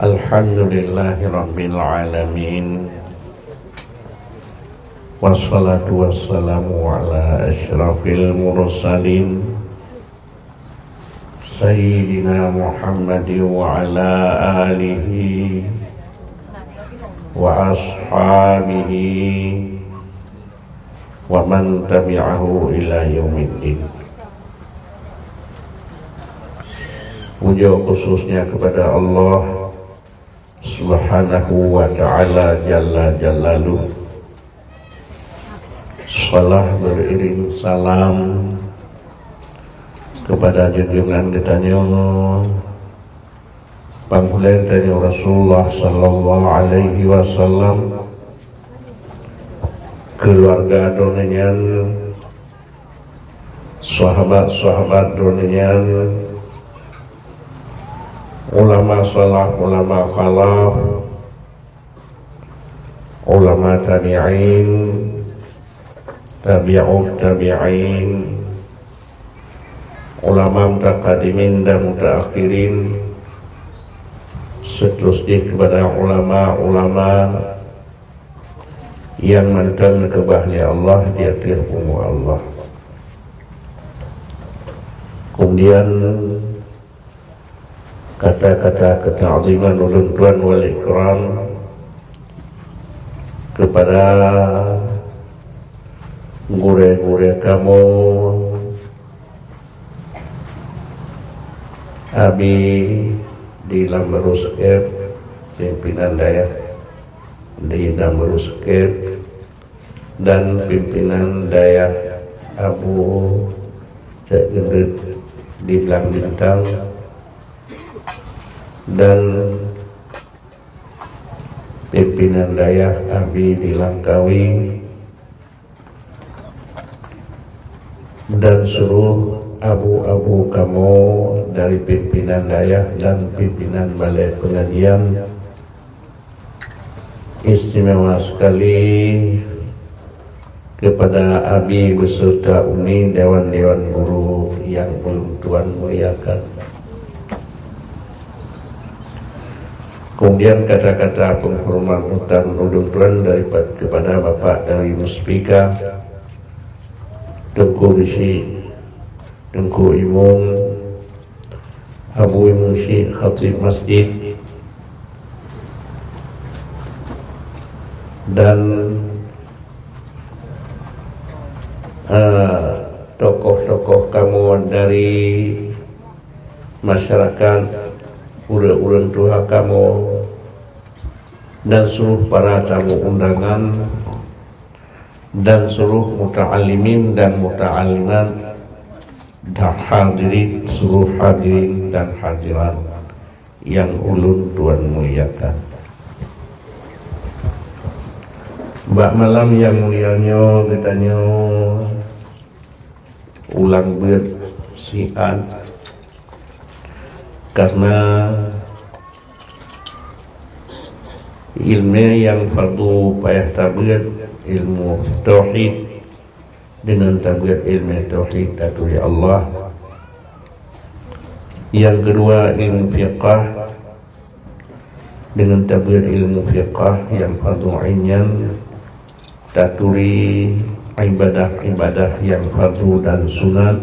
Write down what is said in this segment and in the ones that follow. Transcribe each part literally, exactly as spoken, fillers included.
Alhamdulillahirabbil alamin. Wassalatu wassalamu ala asyrafil mursalin, Sayyidina Muhammad wa ala alihi wa ashabihi wa man tabi'ahu ila yaumiddin. Puja khususnya kepada Allah Subhanahu wa Ta'ala Jalla Jalaluh. Salah beriring salam kepada junjungan geutanyoe, Pangulèe tanyoe Rasulullah sallallahu alaihi wasallam, keuluwarga droeneuh nyan, sahabat-sahabat droeneuh nyan, ulama salaf, ulama khalaf, ulama tabi'in, tabi'ut tabi'in, ulama mutaqaddimin dan mutaakhirin, seterus jih kepada ulama-ulama nyang mantong neukeubah lé Allah di ateueh bumoe Allah. Kemudian, kata-kata keuta'ziman ulôn tuan wal ikram kepada gurèe-gurèe kamoe, Abi di Lambaru Skep, pimpinan dayah di Lambaru Skep, dan pimpinan dayah Abu Cek Gendut di Blang Bintang, dan pimpinan dayah Abi di Langkawi, dan seluruh abu-abu kamoe dari pimpinan dayah dan pimpinan balai pengajian, istimewa sekali kepada Abi beserta Umi, dewan-dewan guru yang ulôn tuan muliakan. Kemudian kata-kata penghormatan ulôn tuan daripada, kepada Bapak dari Muspika, Teungku Risyik, Teungku Imum, Abu Imum Syik, Khatib Masjid, dan, eh, tokoh-tokoh kamoe dari masyarakat, ureueng-ureueng tuha kamoe, dan seluruh para tamu undangan, dan seluruh muta'allimin dan muta'allimat, dan hadirin, seluruh hadirin dan hadirat yang ulôn tuan muliakan. Bak malam nyang mulia nyoe geutanyoe ulang beuet siat, karena ileumèe nyang fardu payah tabeuet, ilmu tauhid, deungon tabeuet ileumèe tauhid taturi Allah. Nyang keudua, ilmu fiqah, deungon tabeuet ilmu fiqah nyang fardu ain nyan taturi ibadah-ibadah nyang fardu dan sunat,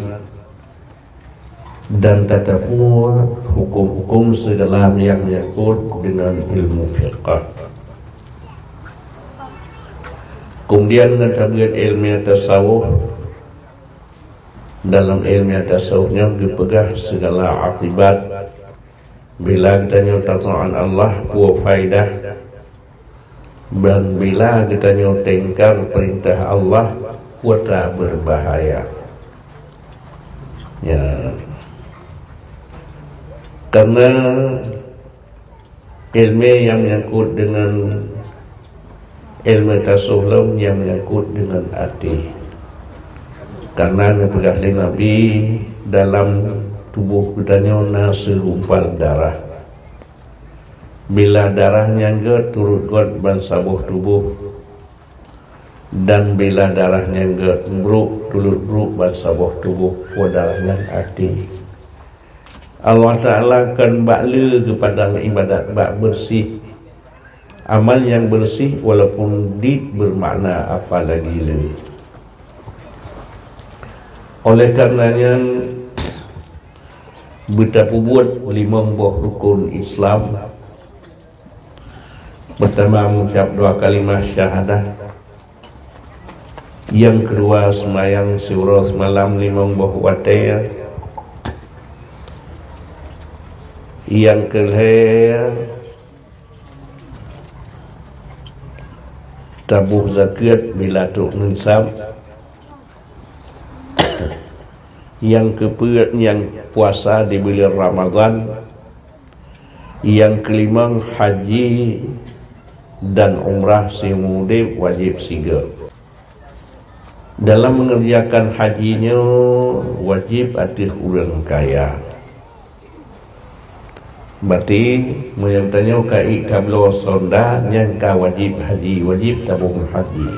dan tatapue huköm-huköm sigala nyang nyangkot deungon ilmu fiqah. Keumudian ngon tabeuet ileumèe tasawuf, dalam ileumèe tasawuf nyoe geupeugah sigala akibat. Bila geutanyoe tataát Allah, peue faedah? Dan bila geutanyoe teungkar peurintah Allah, peue ta beubahaya. Ya. Karena ileumèe nyang nyangkot deungon ileumèe tasawuf lom nyang nyangkot deungon até. Karena neupeugah lé Nabi, dalam tuboh geutanyoe na seugumpal darah. Bila darah nyan gèt, turot gèt ban saboh tuboh, dan bila darah nyan gèt brôk, turot brôk ban saboh tuboh, peue darah nyan? Até. Allah Taala kon bak le geupadang ibadat, bak beureuséh. Amal nyang beureuséh walaupun dit beumakna apalagi le. Oleh karena nyan, beutapeubuet limong boh rukun Islam. Peurtama, meucab dua kalimah syahadah. Nyang keudua, seumayang siuroe simalam limong boh watée. Nyang keulhée, taboh zakeuet bila trok neusab. Nyang keupeuet, nyang puasa di buleuen Ramadhan. Nyang keulimong, haji dan umrah siumu udeb wajéb sigoe. Dalam mengerjakan haji nyoe wajéb ateueh ureuëng kaya. Berarti, meunyoe tanyoe ka ék tabloe Honda, nyan ka wajéb haji, wajéb tabong haji.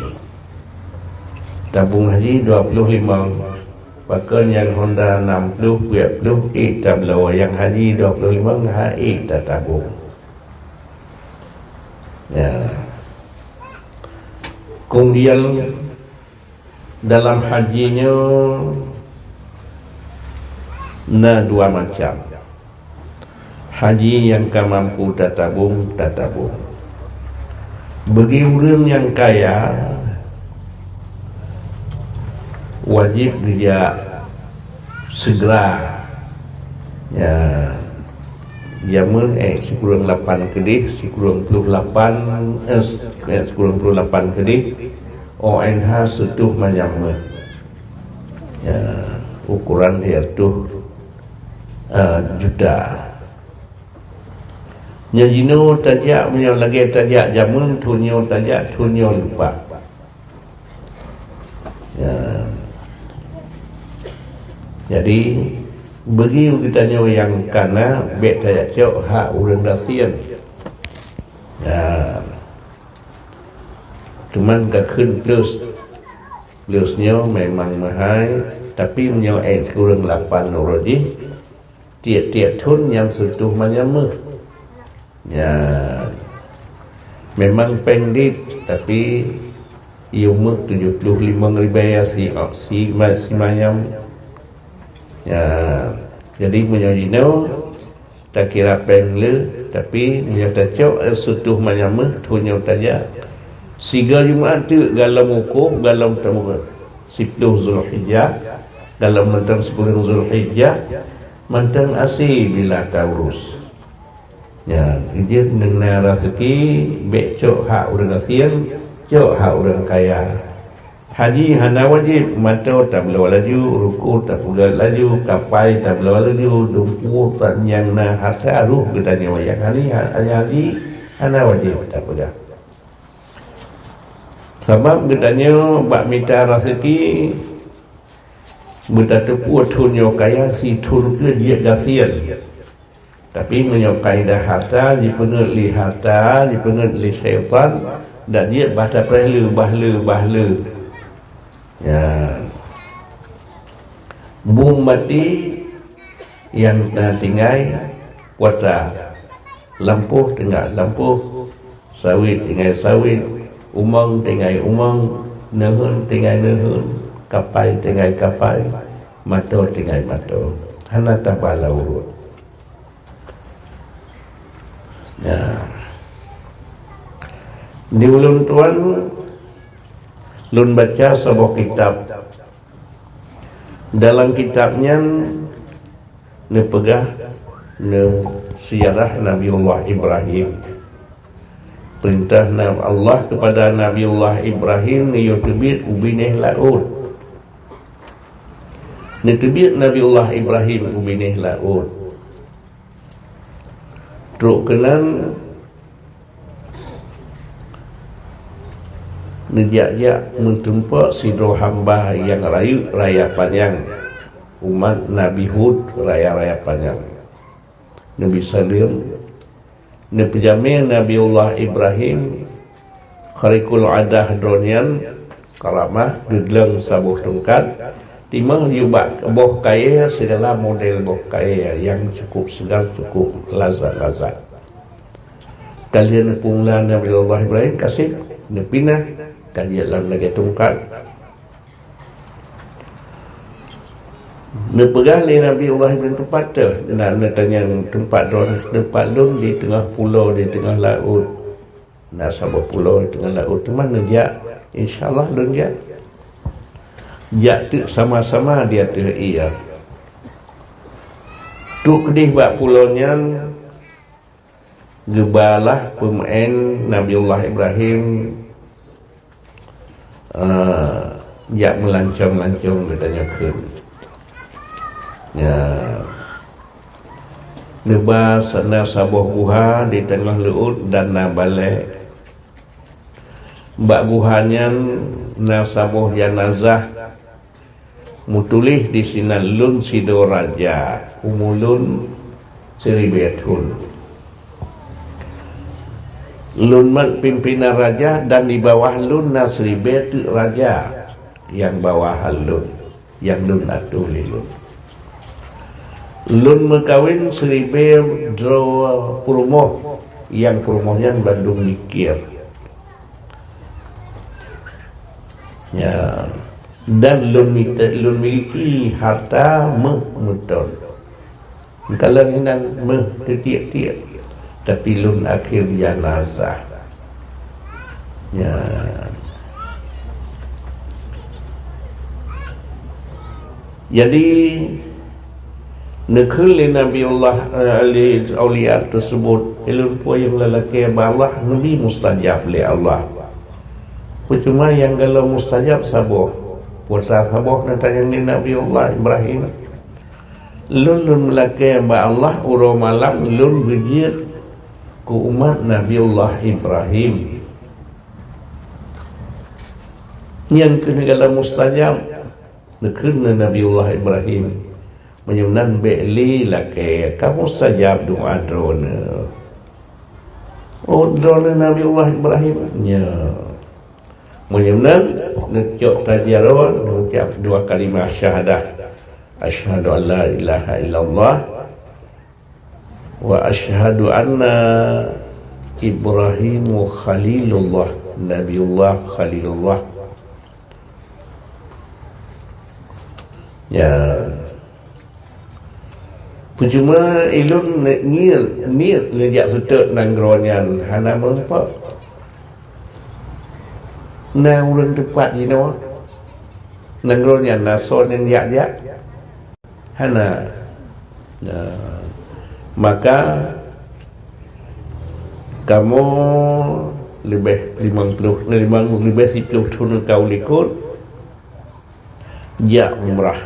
Tabong haji dua puluh limong. Pakon nyang Honda nam ploh, peuet ploh ék tabloe, nyang haji dua puluh limong hana ék tatabong. Ya. Kemudian dalam haji nyoe na dua macam. Haji nyang ka mampu tatabong, tatabong. Bagi ureuëng nyang kaya, wajéb geujak segera. Ya, jameun, eh, sikureueng lapan keudeh, sikureueng ploh lapan, eh, sikureueng ploh lapan keudeh, O N H seutuh manyam méuh. Ya, ukuran sireutôh, eh, juta. Nyoe jinoe tajak, meunyoe lagée tajak jameun, thon nyoe tajak, thon nyoe lumpah. Ya. Jadi, bagi geutanyoe nyang kana, bék tajak cok hak ureuëng gasien. Ya. Teuma ka kheun plus. Plus nyoe memang meuhai, tapi meunyoe ék sikureueng lapan uroe jih, tieb-tieb thon nyan seutuh manyam méuh. Nyan memang péng dit, tapi yum méuh tujoh ploh limong ribée si, si, simanyam. Nyan, jadi meunyoe jinoe, takira péng le, tapi meunyoe tacok, eh, seutuh manyam méuh, thon nyoe tajak. Sigoe Jumat teuk galom ukoh, galom teumeugoe. Siploh Zulhijjah, galom mantong sikureueng Zulhijjah, mantong asie bila taurus. Nyan, jeuet ngon raseuki, bék cok hak ureuëng gasien, cok hak ureuëng kaya. Haji hana wajéb, mantong tabloe laju, ruku tapeugah laju, kapai tabloe laju, dumpeue nyang na hareuta roh geutanyoe nyang haji, ha-, haji hana wajéb tapeugah. Sabab geutanyoe bak mita raseuki, beutateupeue thon nyoe kaya si thon keu jeuet gasien. Tapi meunyoe kaidah hareuta jipeungeut lé hareuta, jipeungeut lé syaitan, dak jeuet bah tapreh le, bah le, bah le. Ya. Bum bati nyang na tinggai kuata, lampôh tinggai lampôh, sawét tinggai sawét, umong tinggai umong, neuheun tinggai neuheun, kapai tinggai kapai, mato tinggai mato. Hana tabala urot. Ya. Di ulôn tuan, lôn baca saboh kitab. Dalam kitab nyan neupeugah neu sejarah Nabiullah Ibrahim. Peurintah na-, Allah keupada Nabiullah Ibrahim neuyue teubiet u binéh laôt. Neuteubiet Nabiullah Ibrahim u binéh laôt. Trok keunan neujak-jak meutumpok sidroe hamba nyang rayeuk raya panyang, umat Nabi Hud raya-raya panyang. Nabi Saleuem, neupeujamé Nabiullah Ibrahim, kharikul adah droe nyan, karamah, geugleueng saboh tungkat, Timang yue bak boh kayée, sigala model boh kayée nyang cukup seugar, cukup lazat-lazat. Ka lheueh neupeumula Nabi Allah Ibrahim kaseb, neupinah, ka jeuet lam lagée tungkat. Neupeugah lé Nabi Allah Ibrahim teumpat teuh, na neutanyong teumpat droe, teumpat lôn di teungoh pulo, di teungoh laôt. Na saboh pulo di teungoh laôt, teuma neujak, insya Allah lôn jak. Jak teuk sama-sama di ateueh ié. Trok keudeh bak pulo nyan, geubalah peumeuén Nabiullah Ibrahim, eh, jak meulancong-lancong geutanyoe kheun. Ya. Neuba sa-, na saboh guha di teungoh laôt dan na balée. Bak guha nyan na saboh janazah, meutuléh disinan, "Lôn sidroe raja, umu lôn siribée thon. Lôn mat pimpénan raja dan di bawah lôn na siribée teuk raja nyang bawahan lôn." Nyang lôn atoe lé lôn. Lôn meukawen siribée droe peurumoh, nyang peurumoh nyan bandum miké. Ya, dan lôn mite-, lôn miliki hareuta méuh meuton. Meukalon inan méuh teutiek-tiek, tapi lôn akhé janazah. Ya. Jadi, neukheun lé Nabiullah, eh, lé aulia teuseubut, "Ulôn peue nyang lôn lakée bak Allah, neubi mustajab lé Allah." Peue cuma nyang galom mustajab saboh, peue saboh neutanyong lé Nabiullah Ibrahim. Lôn, lôn meulakée bak Allah uroe malam lôn beujeuet keu umat Nabiullah Ibrahim. Nyan keuh galom mustajab, neukheun lé Nabiullah Ibrahim. Meunyoe nan bék lé lakée, ka mustajab doa droeneuh. Oh, droeneuh Nabiullah Ibrahim? Nyo. Meunyoe nan, neucok tajaroe, neucap dua kalimah syahadah. Asyhadu an la ilaha illallah wa asyhadu anna Ibrahimu khalilullah, Nabiullah khalilullah. Ya. Peue cuma ilôn ni-, niet, niet neujak seutôt nanggroe nyan hana meurumpok. Na ureuëng teupat jinoe nanggroe nyan, na soe nyang jak-jak? Hana. Nah, maka kamoe leubeh limong ploh, limong, leubeh siplôh thon ka u likot, jak umrah.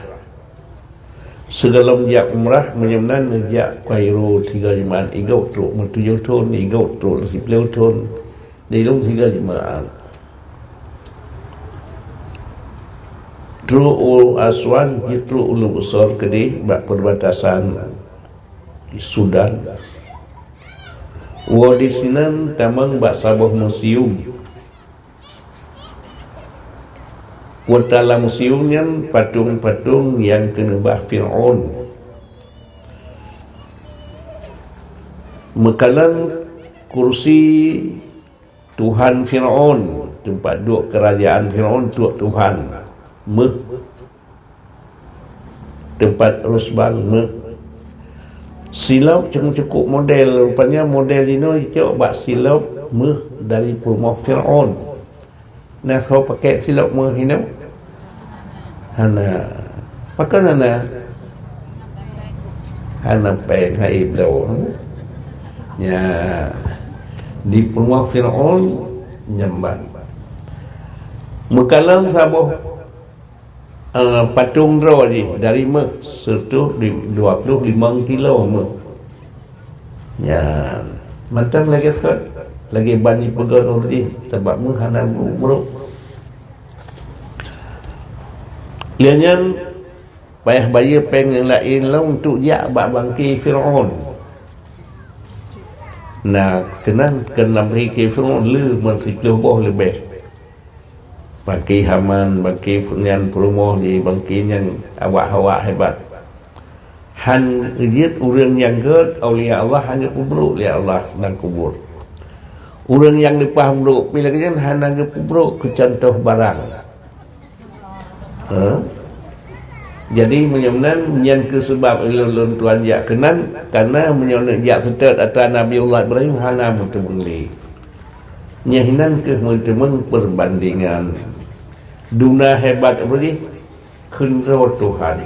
Sigohlom jak umrah, meunyoe nan neujak Kairo tiga jeumaat, igoe trok meutujoh thon, igoe trok siplôh thon, dilôn tiga jeumaat. Trok u Aswan, jitrok u Luxor keudeh bak perbatasan Sudan. Woe disinan tamong bak saboh museum. Watée lam museum nyan patong-patong nyang keuneubah Fir'aun. Meukalon kursi Tuhan Fir'aun, teumpat duek keurajeuen Fir'aun, trok Tuhan. Méuh. Teumpat rusbang méuh. Silop cukôp-cukôp model, rupanya model jinoe jicok bak silop méuh dari peurumoh Fir'aun. Na soe pakai silop méuh jinoe? Hana. Pakon hana? Hana péng, hai bloe. Ya. Di peurumoh Fir'aun nyan ban. Meukalon saboh eh, patong droe jih dari méuh, seutoh dua ploh limong kilo méuh. Nyan, mantong lagée sot, lagée ban jipeugöt ureuëng jih, sabab méuh hana brôk-brôk. Lheueh nyan, payah bayeue péng nyang laén lom untuk jak bak bangke Fir'aun. Nah, keunan keu lam bangke Fir'aun le meusiplôh boh leubeh. Bangke Haman, bangke nyan peurumoh jih, bangke nyan awak-awak hebat. Han jeuet ureuëng nyang gét, aulia Allah, han geupeubrok lé Allah lam kubur. Ureuëng nyang leupah brok pih lagée nyan hana geupeubrok keu contoh barang. Ha? Jadi, meunyoe meunan, nyan keuh seubab ulôn, lôn tuan jak keunan, kareuna meunyoe neuk jak seutôt atra Nabiullah Ibrahim hana meuteumé lé. Nyan hinan keuh meuteumé perbandingan. Duna hebat apa jih? Keudroe Tuhan.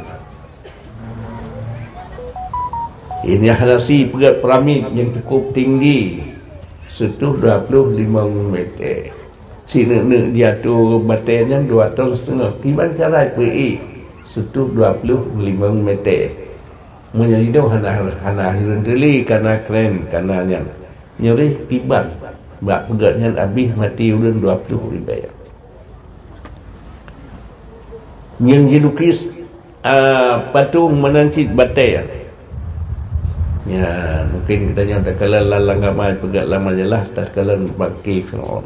Ini hana si peugét piramid nyang cukup tinggi, seutoh dua ploh limong meter. Sineuk-neuk jiatoe batée nyan dua ton siteungoh, kiban cara peuék, seutoh dua ploh limong meter. Meunyoe jinoe hana, hana hireuen teuli, kana kren, kana nyan. Nyoe rih kiban bak peugét nyan abéh maté ureuëng dua ploh ribée. Nyang jilukis, a, patong meunan cit batée. Ya, mungkin geutanyoe takalon lam, lam gama peugét lam majalah, takalon bangke Firaun.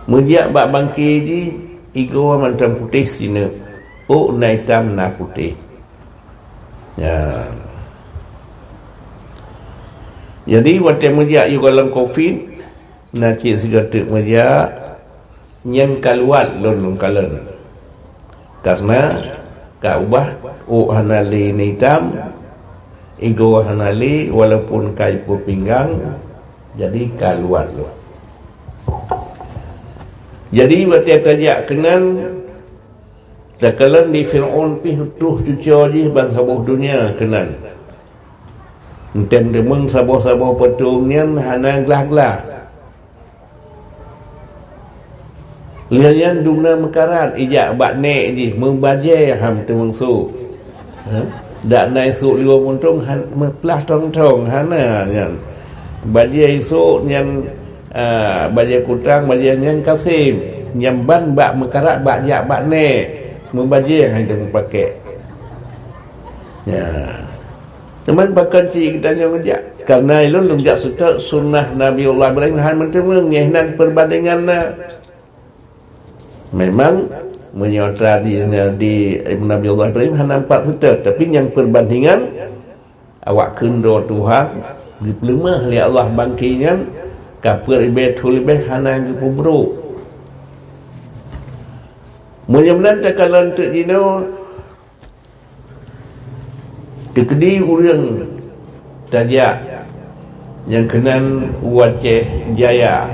Meujak bak bangke jih, igoe mantong putéh sineuk, ôk na itam na putéh. Ya. Jadi, watée meujak yue goh lam kofin, na cit sigoe teuk meujak, nyang ka luwat lôn lôn kalon. Kareuna ka ubah, ôk hana lé na itam, igoe hana lé, walaupun ka ipeupinggang, jadi ka luwat lôn. Jadi, watée tajak keunan, takalon di Firaun pih troh cucoe jih ban saboh donya keunan. Eunteuk deungon saboh-saboh patong nyan hana glah-glah. Lheueh nyan dum na meukarat, ijak bak nék jih, meubajée han teumeung sôk. Ha? Dak na sôk liwueng muntong han, meuplah thong-thong, hana nyan. Bajée sôk nyan, a, bajée kutang, bajée nyan kasém. Nyan ban bak meukarat, bak jak bak nék. Meubajée han teumeung pakék. Ya. Teuma pakon cit geutanyoe ngeujak? Kareuna ulôn lôn jak seutôt sunnah Nabiullah Ibrahim han meuteumé, nyan hinan perbandingan na. Memang, meunyoe atra di, di Nabiullah Ibrahim hana pat seutôt, tapi nyang perbandingan, awak keudroe Tuhan, geupeuleumah lé Allah bangke nyan, ka peuet ribée thon leubeh hana geupeubrok. Meunyoe meunan takalon teuk jinoe, Teukeudi ureuëng tajak nyang keunan u Aceh Jaya,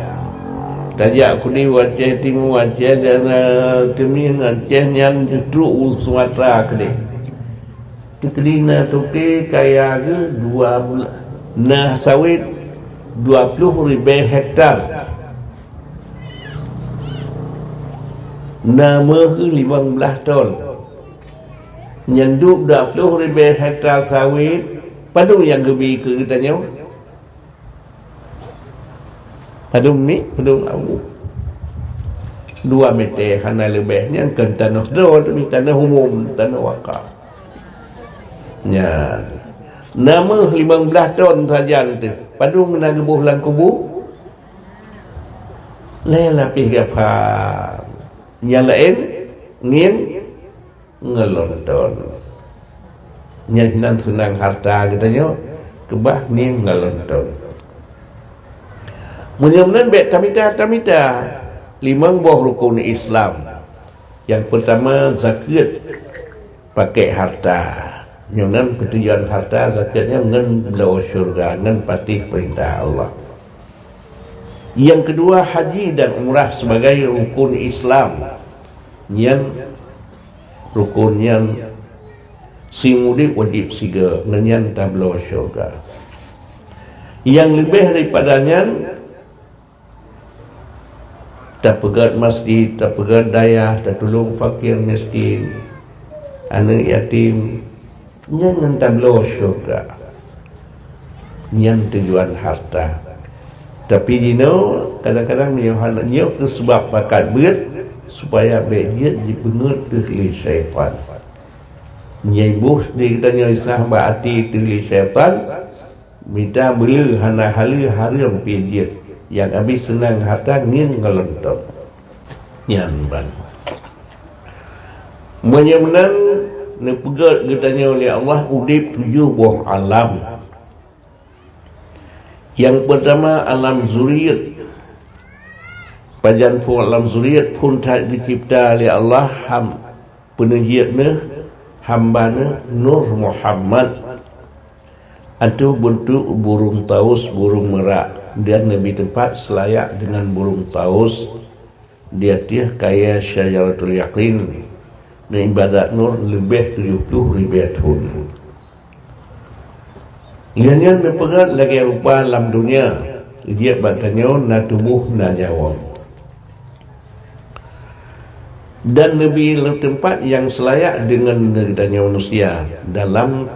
tajak keudi u Aceh Timu, Aceh dan, eh, Teumieng, Aceh nyan trok u Sumatra keudeh. Teukeudi na toke kaya geuh dua bla-, na sawét dua ploh ribée hektar, na méuh limong blaih ton. Nyan dua ploh ribée hektar sawét, padum nyang geubi keu geutanyoe? Padum mi? Padum awu? Dua meter hana leubeh. Nyan kon tanoh droe, tapi tanoh umum, tanoh wakaf. Nyan. Na méuh limong blaih ton sajan teuh. Padum na geuboh lam kubu? Lhée lapéh gafa. Nyang laén ngieng ngon lôn ton. Nyan nan seunang harta geutanyoe keubah ngieng ngon lôn ton. Meunyoe meunan bék tamita-tamita limong boh rukon Islam. Nyang peurtama, zakeuet pakék harta. Nyoe nan peutujuan harta zakeuet nyan ngon bloe syeuruga, ngon patéh peurintah Allah. Nyang keudua, haji dan umrah sebagai rukon Islam. Nyan rukon nyan simudik wajéb sigoe, ngon nyan tabloe syeuruga. Nyang leubeh daripada nyan, tapeugét masjid, tapeugét dayah, tatulông fakir miskin, aneuëk yatim, nyan ngon tabloe syeuruga. Nyan tujuan harta. Tapi jinoe, kadang-kadang meunyoe hana, nyoe keuh seubab pakat beuet, supaya bék jeuet jipeungeut teuh lé syaitan. Nyai boh di geutanyoe isah bak até teuh lé syaitan, mita beuleu hana haleue hareuem pih jeuet, nyang abéh seunang harta ngieng ngon lôn ton. Nyan ban. Meunyoe meunan, neupeugét geutanyoe lé Allah udeb tujoh boh alam. Nyang peurtama alam zuriet. Pajan phon alam zuriet? Phon that geucebta lé Allah ham-, peuneujeuet neuh, hamba neuh Nur Muhammad. Ateueh beuntuk burông taus, burông merak, dan neubi teumpat seulayak deungon burông taus. Di ateueh kayée Syajaratul Yaqin, neuibadat Nur leubeh tujoh ploh ribée thon. Lheueh nyan neupeugét lagée rupa lam donya, jeuet bak tanyoe na tuboh na nyawöng. Dan neubi lam teumpat nyang seulayak deungon geutanyoe manusia, dalam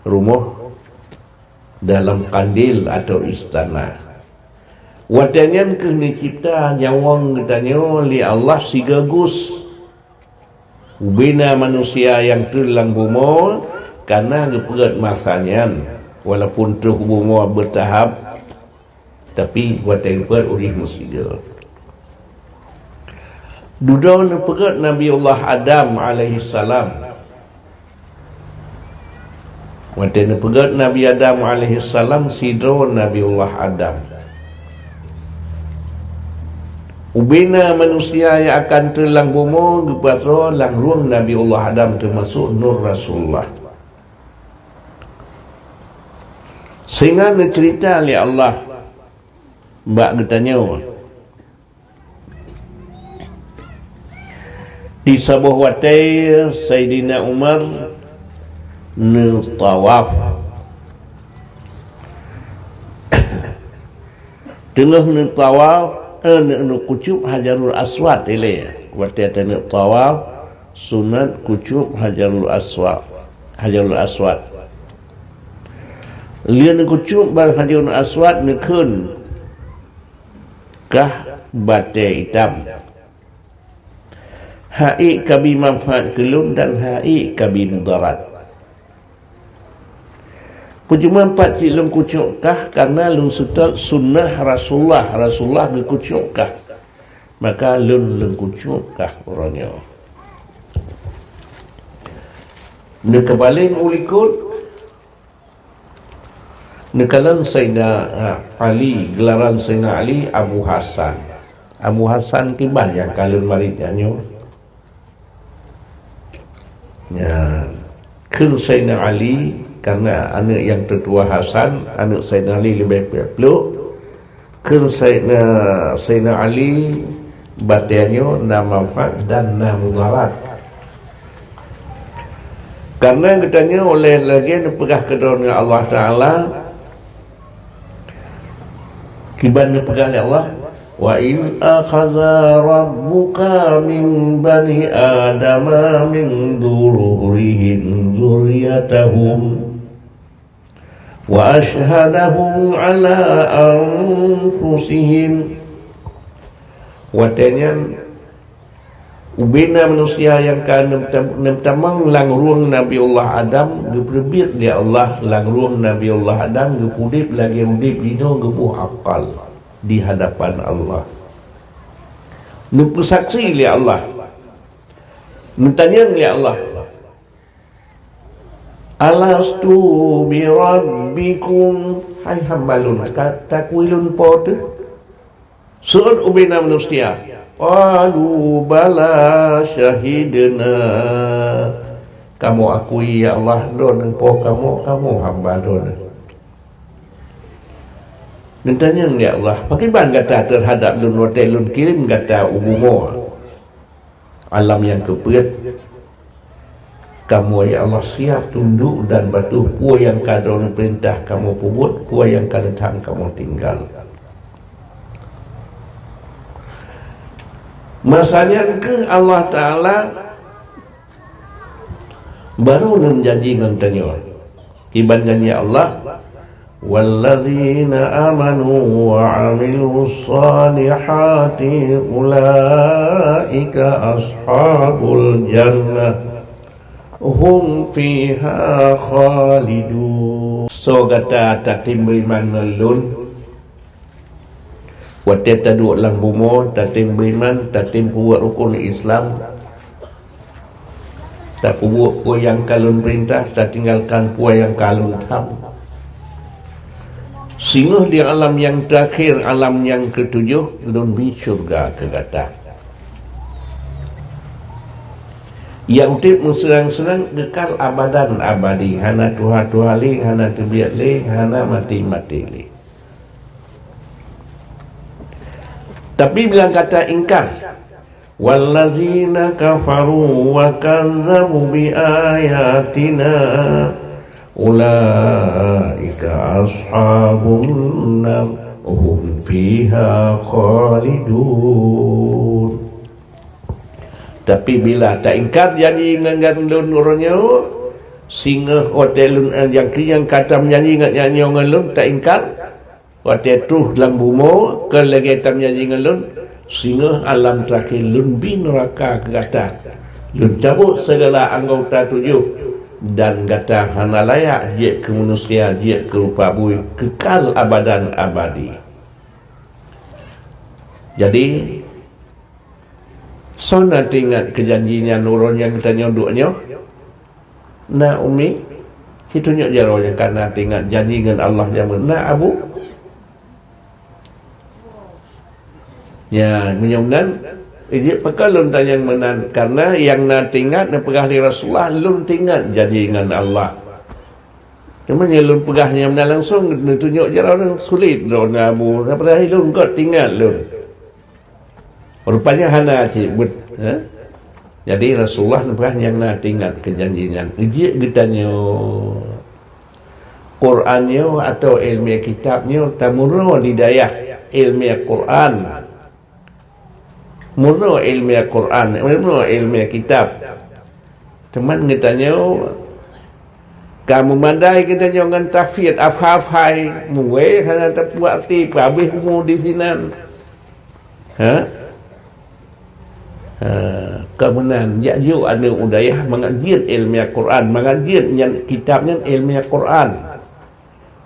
rumoh, dalam kandil atau istana. Watée nyan kheueh neucebta nyawöng geutanyoe lé Allah sigagus. Ubena manusia nyang treun lam bumoe ka na geupeugét masa nyan, walaupun troh bumoe beutahap, tapi watée geupeugét udeb meusigoe. Dudoe neupeugét Nabiullah Adam alaihissalam. Watée neupeugét Nabi Adam alaihissalam sidroe Nabiullah Adam. Ubena manusia nyang akan treun lam bumoe geupasoe lam rueng Nabiullah Adam, teumasok Nur Rasulullah. Sehingga neuceurita lé Allah bak geutanyoe, di saboh watée Saidina Umar neutawaf. Teungoh neutawaf, eh, neu-, neukucok Hajarul Aswad ilée. Watée taneuk tawaf, sunat kucok Hajarul Aswad. Hajarul Aswad. Lheueh neukucok bak Hajarul Aswad, neukheun kah batée itam. Haiek kabi manfaat keu lôn dan haiek kabi mudarat. Peue cuma pat cit lôn kucok kah, karena lôn seutôt sunnah Rasulullah, Rasulullah geukucok kah. Maka lôn, lôn kucok kah uroe nyoe. Neukeubaleng u likot, neukalon Saidina, ha, Ali, geularan Saidina Ali Abu Hasan. Abu Hasan kiban nyang ka lôn marit nyan nyoe. Nyan. Kheun Saidina Ali, karena aneuëk nyang teutua Hasan, aneuëk Saidina Ali leubeh peuet ploh. Kheun Saidina, Saidina Ali, batée nyoe na manfaat dan na mudarat. Karena geutanyoe óh lheueh lagée neupeugah keudroe ngon Allah Taala, kiban neupeugah lé Allah, "Wa idh akhadha rabbuka min bani Adama min zuhurihim dzurriyyatahum wa asyhadahum ala anfusihim." Watée nyan, ubena manusia nyang ka neum-, neumeutamong lam rueng Nabiullah Adam, geupeureubiet lé Allah lam rueng Nabiullah Adam, geupeudeb lagée udeb jinoe, geuboh akal di hadapan Allah. Neupeusaksi lé Allah. Neutanyong lé Allah, "Alastu birabbikum?" Hai hamba lôn, ka takui lôn Po teuh? Seuôt ubena manusia, "Qalu bala syahidna." Kamoe akui, ya Allah, droeneuh Po kamoe, kamoe hamba droeneuh. Neutanyong, ya Allah, pakriban gata teuhadap lôn watée lôn kirém gata u bumoe? Alam nyang keupeuet, kamoe, ya Allah, siap tundok dan patuh peue nyang ka Droeneuh peurintah kamoe peubuet, peue nyang ka neutham kamoe tinggai. Masa nyan kheueh Allah Taala barô lôn janji ngon tanyoe. Kiban janji Allah, "Walladzina amanu wa amilus salihati ulaika ashabul jannah hum fiha khalidun." Soe gata tatem beriman ngon lôn, Watée taduek lam bumoe, tatem beuiman, tatem peubuet rukon Islam, tapeubuet peue nyang ka Lôn peurintah, tatinggalkan peue nyang ka Lôn tham. Singoh di alam nyang teurakhé, alam nyang keutujoh, Lôn bi syeuruga keu gata. Nyang udeb meuseunang-seunang kekal abadan abadi, hana tuha-tuha lé, hana teubiet lé, hana maté-maté lé. Tapi bila gata ingkar, "Wallazina kafaru wa kazzabu bi ayatina ulaika ashabun nar hum fiha khalidun." Tapi bila taingkar janji ngon Lôn uroe nyoe, singoh watée Lôn, eh, nyang keu nyang ka tameujanji ngon nyan nyoe ngon Lôn taingkar, watée troh lam bumoe keu lagée tameujanji ngon Lôn, singoh alam teurakhé Lôn bi neuraka keu gata. Lôn cabot sigala anggota tujoh, dan gata hana layak jeuet keu manusia, jeuet keu rupa bui, kekal abadan abadi. Jadi, soe na teuingat keu janji nyan uroe nyang geutanyoe duek nyoe? Na umi, situnyok jaroe nyang ka na teuingat janji ngon Allah jameun. Na abu? Ya, meunyoe meunan, jeuet pakon lôn tanyong meunan, karena nyang na teuingat neupeugah lé Rasulullah, lôn teuingat janji ngon Allah. Cuma nyang lôn peugah nyang meunan langsung, neutunyok jaroe nyan sulet droe na abu, padahai lôn göt teuingat lôn. Rupanya hana cit buet, eh? Jadi Rasulullah neupeugah nyang na teuingat keu janji nyan. Jeuet geutanyoe Quran nyoe atau ilmiah kitab nyoe tameurunoe di dayah ilmiah Quran. Meurunoe ilmiah Quran, meurunoe ilmiah kitab. Teuma geutanyoe ka meumadai geutanyoe ngon tahfidz, hafai-hafai, muwée hana tapeuarti, peuhabéh umu di sinan. Ha? Ha, ka meunan, jak jok aneuk u dayah mangat jeuet ilmiah Quran, mangat jeuet nyan kitab nyan ilmiah Quran.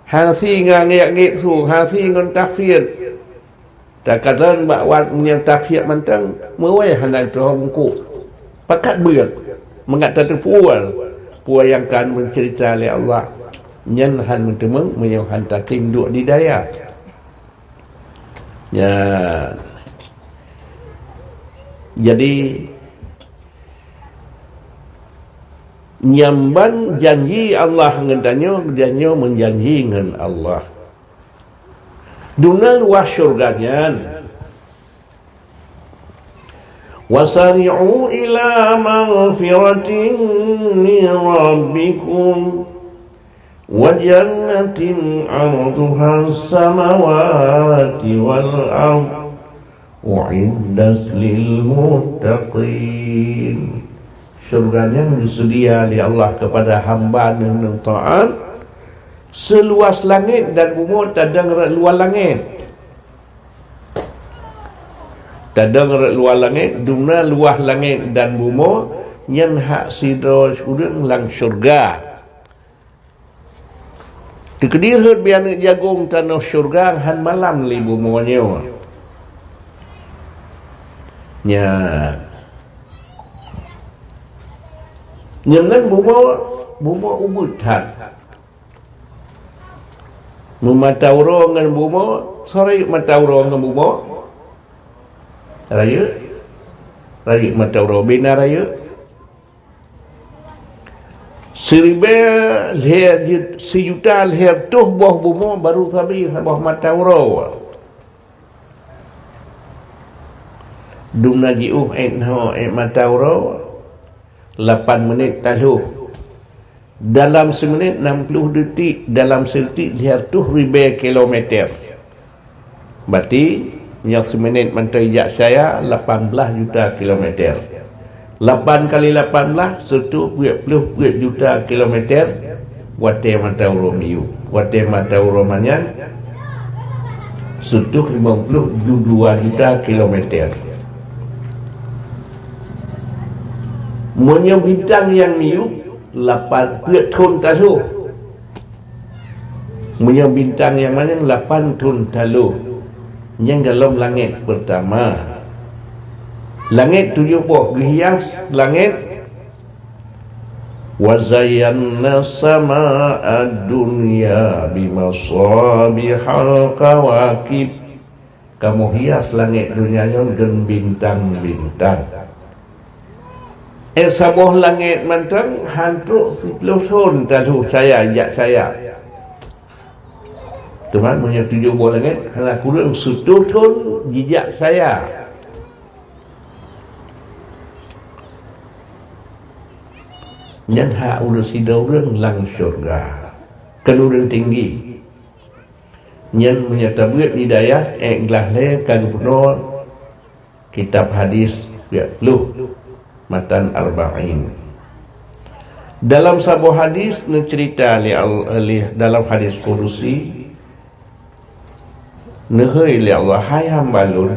Hana si ngon ngék-ngék su, hana si ngon tahfidz. Takalon bak wat meunyoe tahfidz mantong, muwée hana teuhom eungkôt. Pakat beuet, mangat tateupeue peue nyang ka meuceurita lé Allah. Nyan han meuteumeung meunyoe han tatem duek di dayah. Ya. Jadi, nyang ban janji Allah ngon tanyoe, tanyoe meujanji ngon Allah. Dumna luwah syurga nyan. Wasari'u ila maghfiratin min rabbikum wa jannatin 'arduhas samawati wal ard u'iddat lil muttaqin. Syurga nyan geuseudia lé Allah kepada hamba nyang taat seuluwah langét dan bumoe tadong rot luwah langét. Tadong rot luwah langét, dumna luwah langét dan bumoe nyan hak sidroe ureuëng lam syurga. Teukeudi rhot bak aneuk jagong tanoh syurga han malam lé bumoe nyoe. Nyan. Nyan bumoe, bumoe ubit that. Meumata uroe ngon bumoe, soe rayeuk mata uroe ngon bumoe? Rayeuk? Rayeuk mata uroe, bina rayeuk. Siribée lhée ju-, sijuta lhée reutôh boh bumoe baru sabe saboh mata uroe. Dumna jiôh ék nyoe ék mata uroe, lapan menit taloh. Dalam seumenit nam ploh detik, dalam sidetik lhée reutôh ribée kilometer. Berarti, nyoe seumenit mantong jak saya lapan belas juta kilometer. Lapan kali lapan belas, sireutoh peuet ploh peuet juta kilometer watée mata uroe miyueb. Watée mata uroe manyang, sireutoh limong ploh dua juta kilometer. Meunyoe bintang nyang miyueb, lapan peuet thon taloh. Meunyoe bintang nyang manyang lapan thon taloh. Nyang golom langét peurtama. Langét tujoh boh geuhias langét. "Wa zayyana sama'ad dunya bimasabihal kawakib." Kamoe hias langét donya nyoe ngon bintang-bintang. Eh, saboh langét mantong han trok siplôh thon tadoh cahya, jak cahya. Teuma meunyoe tujoh boh langét, hana kureueng siploh thon jijak cahya. Nyan hak ureueng sidroe ureueng lam syeuruga. Keu ureueng tinggi. Nyan meunyoe tabeuet di dayah, eh, glah lhée ka geupeunoh kitab hadis piak ploh, matan Arba'in. Dalam saboh hadis neuceurita lé Al-, lé, dalam hadis kudusi, neuhôi lé Allah, "Hai hamba lôn,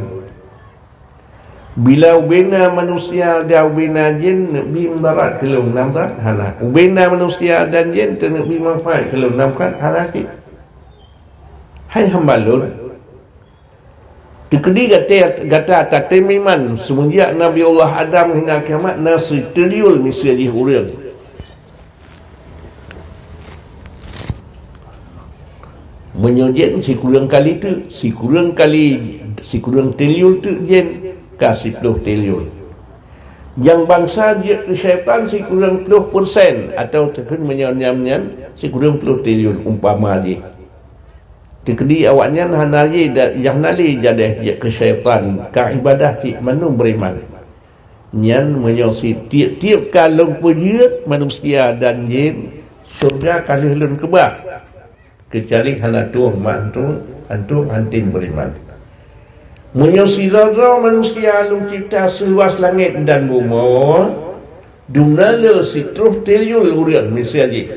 bila ubena manusia dan ubena jén neubi mudarat keu lôn, nam that hana. Ubena manusia dan jén teuh neubi manfaat keu lôn, nam that hana cit. Hai hamba lôn, teukeudi gata, gata tatem iman seumeunjak Nabiullah Adam hingga kiamat na sitriliun miseue jih ureueng. Meunyoe jén sikureueng kali teuk, sikureueng kali, sikureueng triliun teuk jén, ka siploh triliun. Nyang bansa jeuet keu syaitan sikureueng ploh persen, atawa takheun meunyoe nyan, nyan sikureueng ploh triliun umpama jih. Teukeudi awaknyan hana lé da-, hana lé jadeh jeuet keu syaitan, ka ibadah cit mandum beriman. Nyan meunyoe si tiep-tiep ka lôn peujeuet manusia dan jén, syeuruga ka lheueh lôn keubah. Keucuali hana tueng mak antung, antung hantom beriman. Meunyoe sidroe-droe manusia lôn cipta seuluas langét dan bumoe, dumna le sitroh triliun ureueng miseue jih.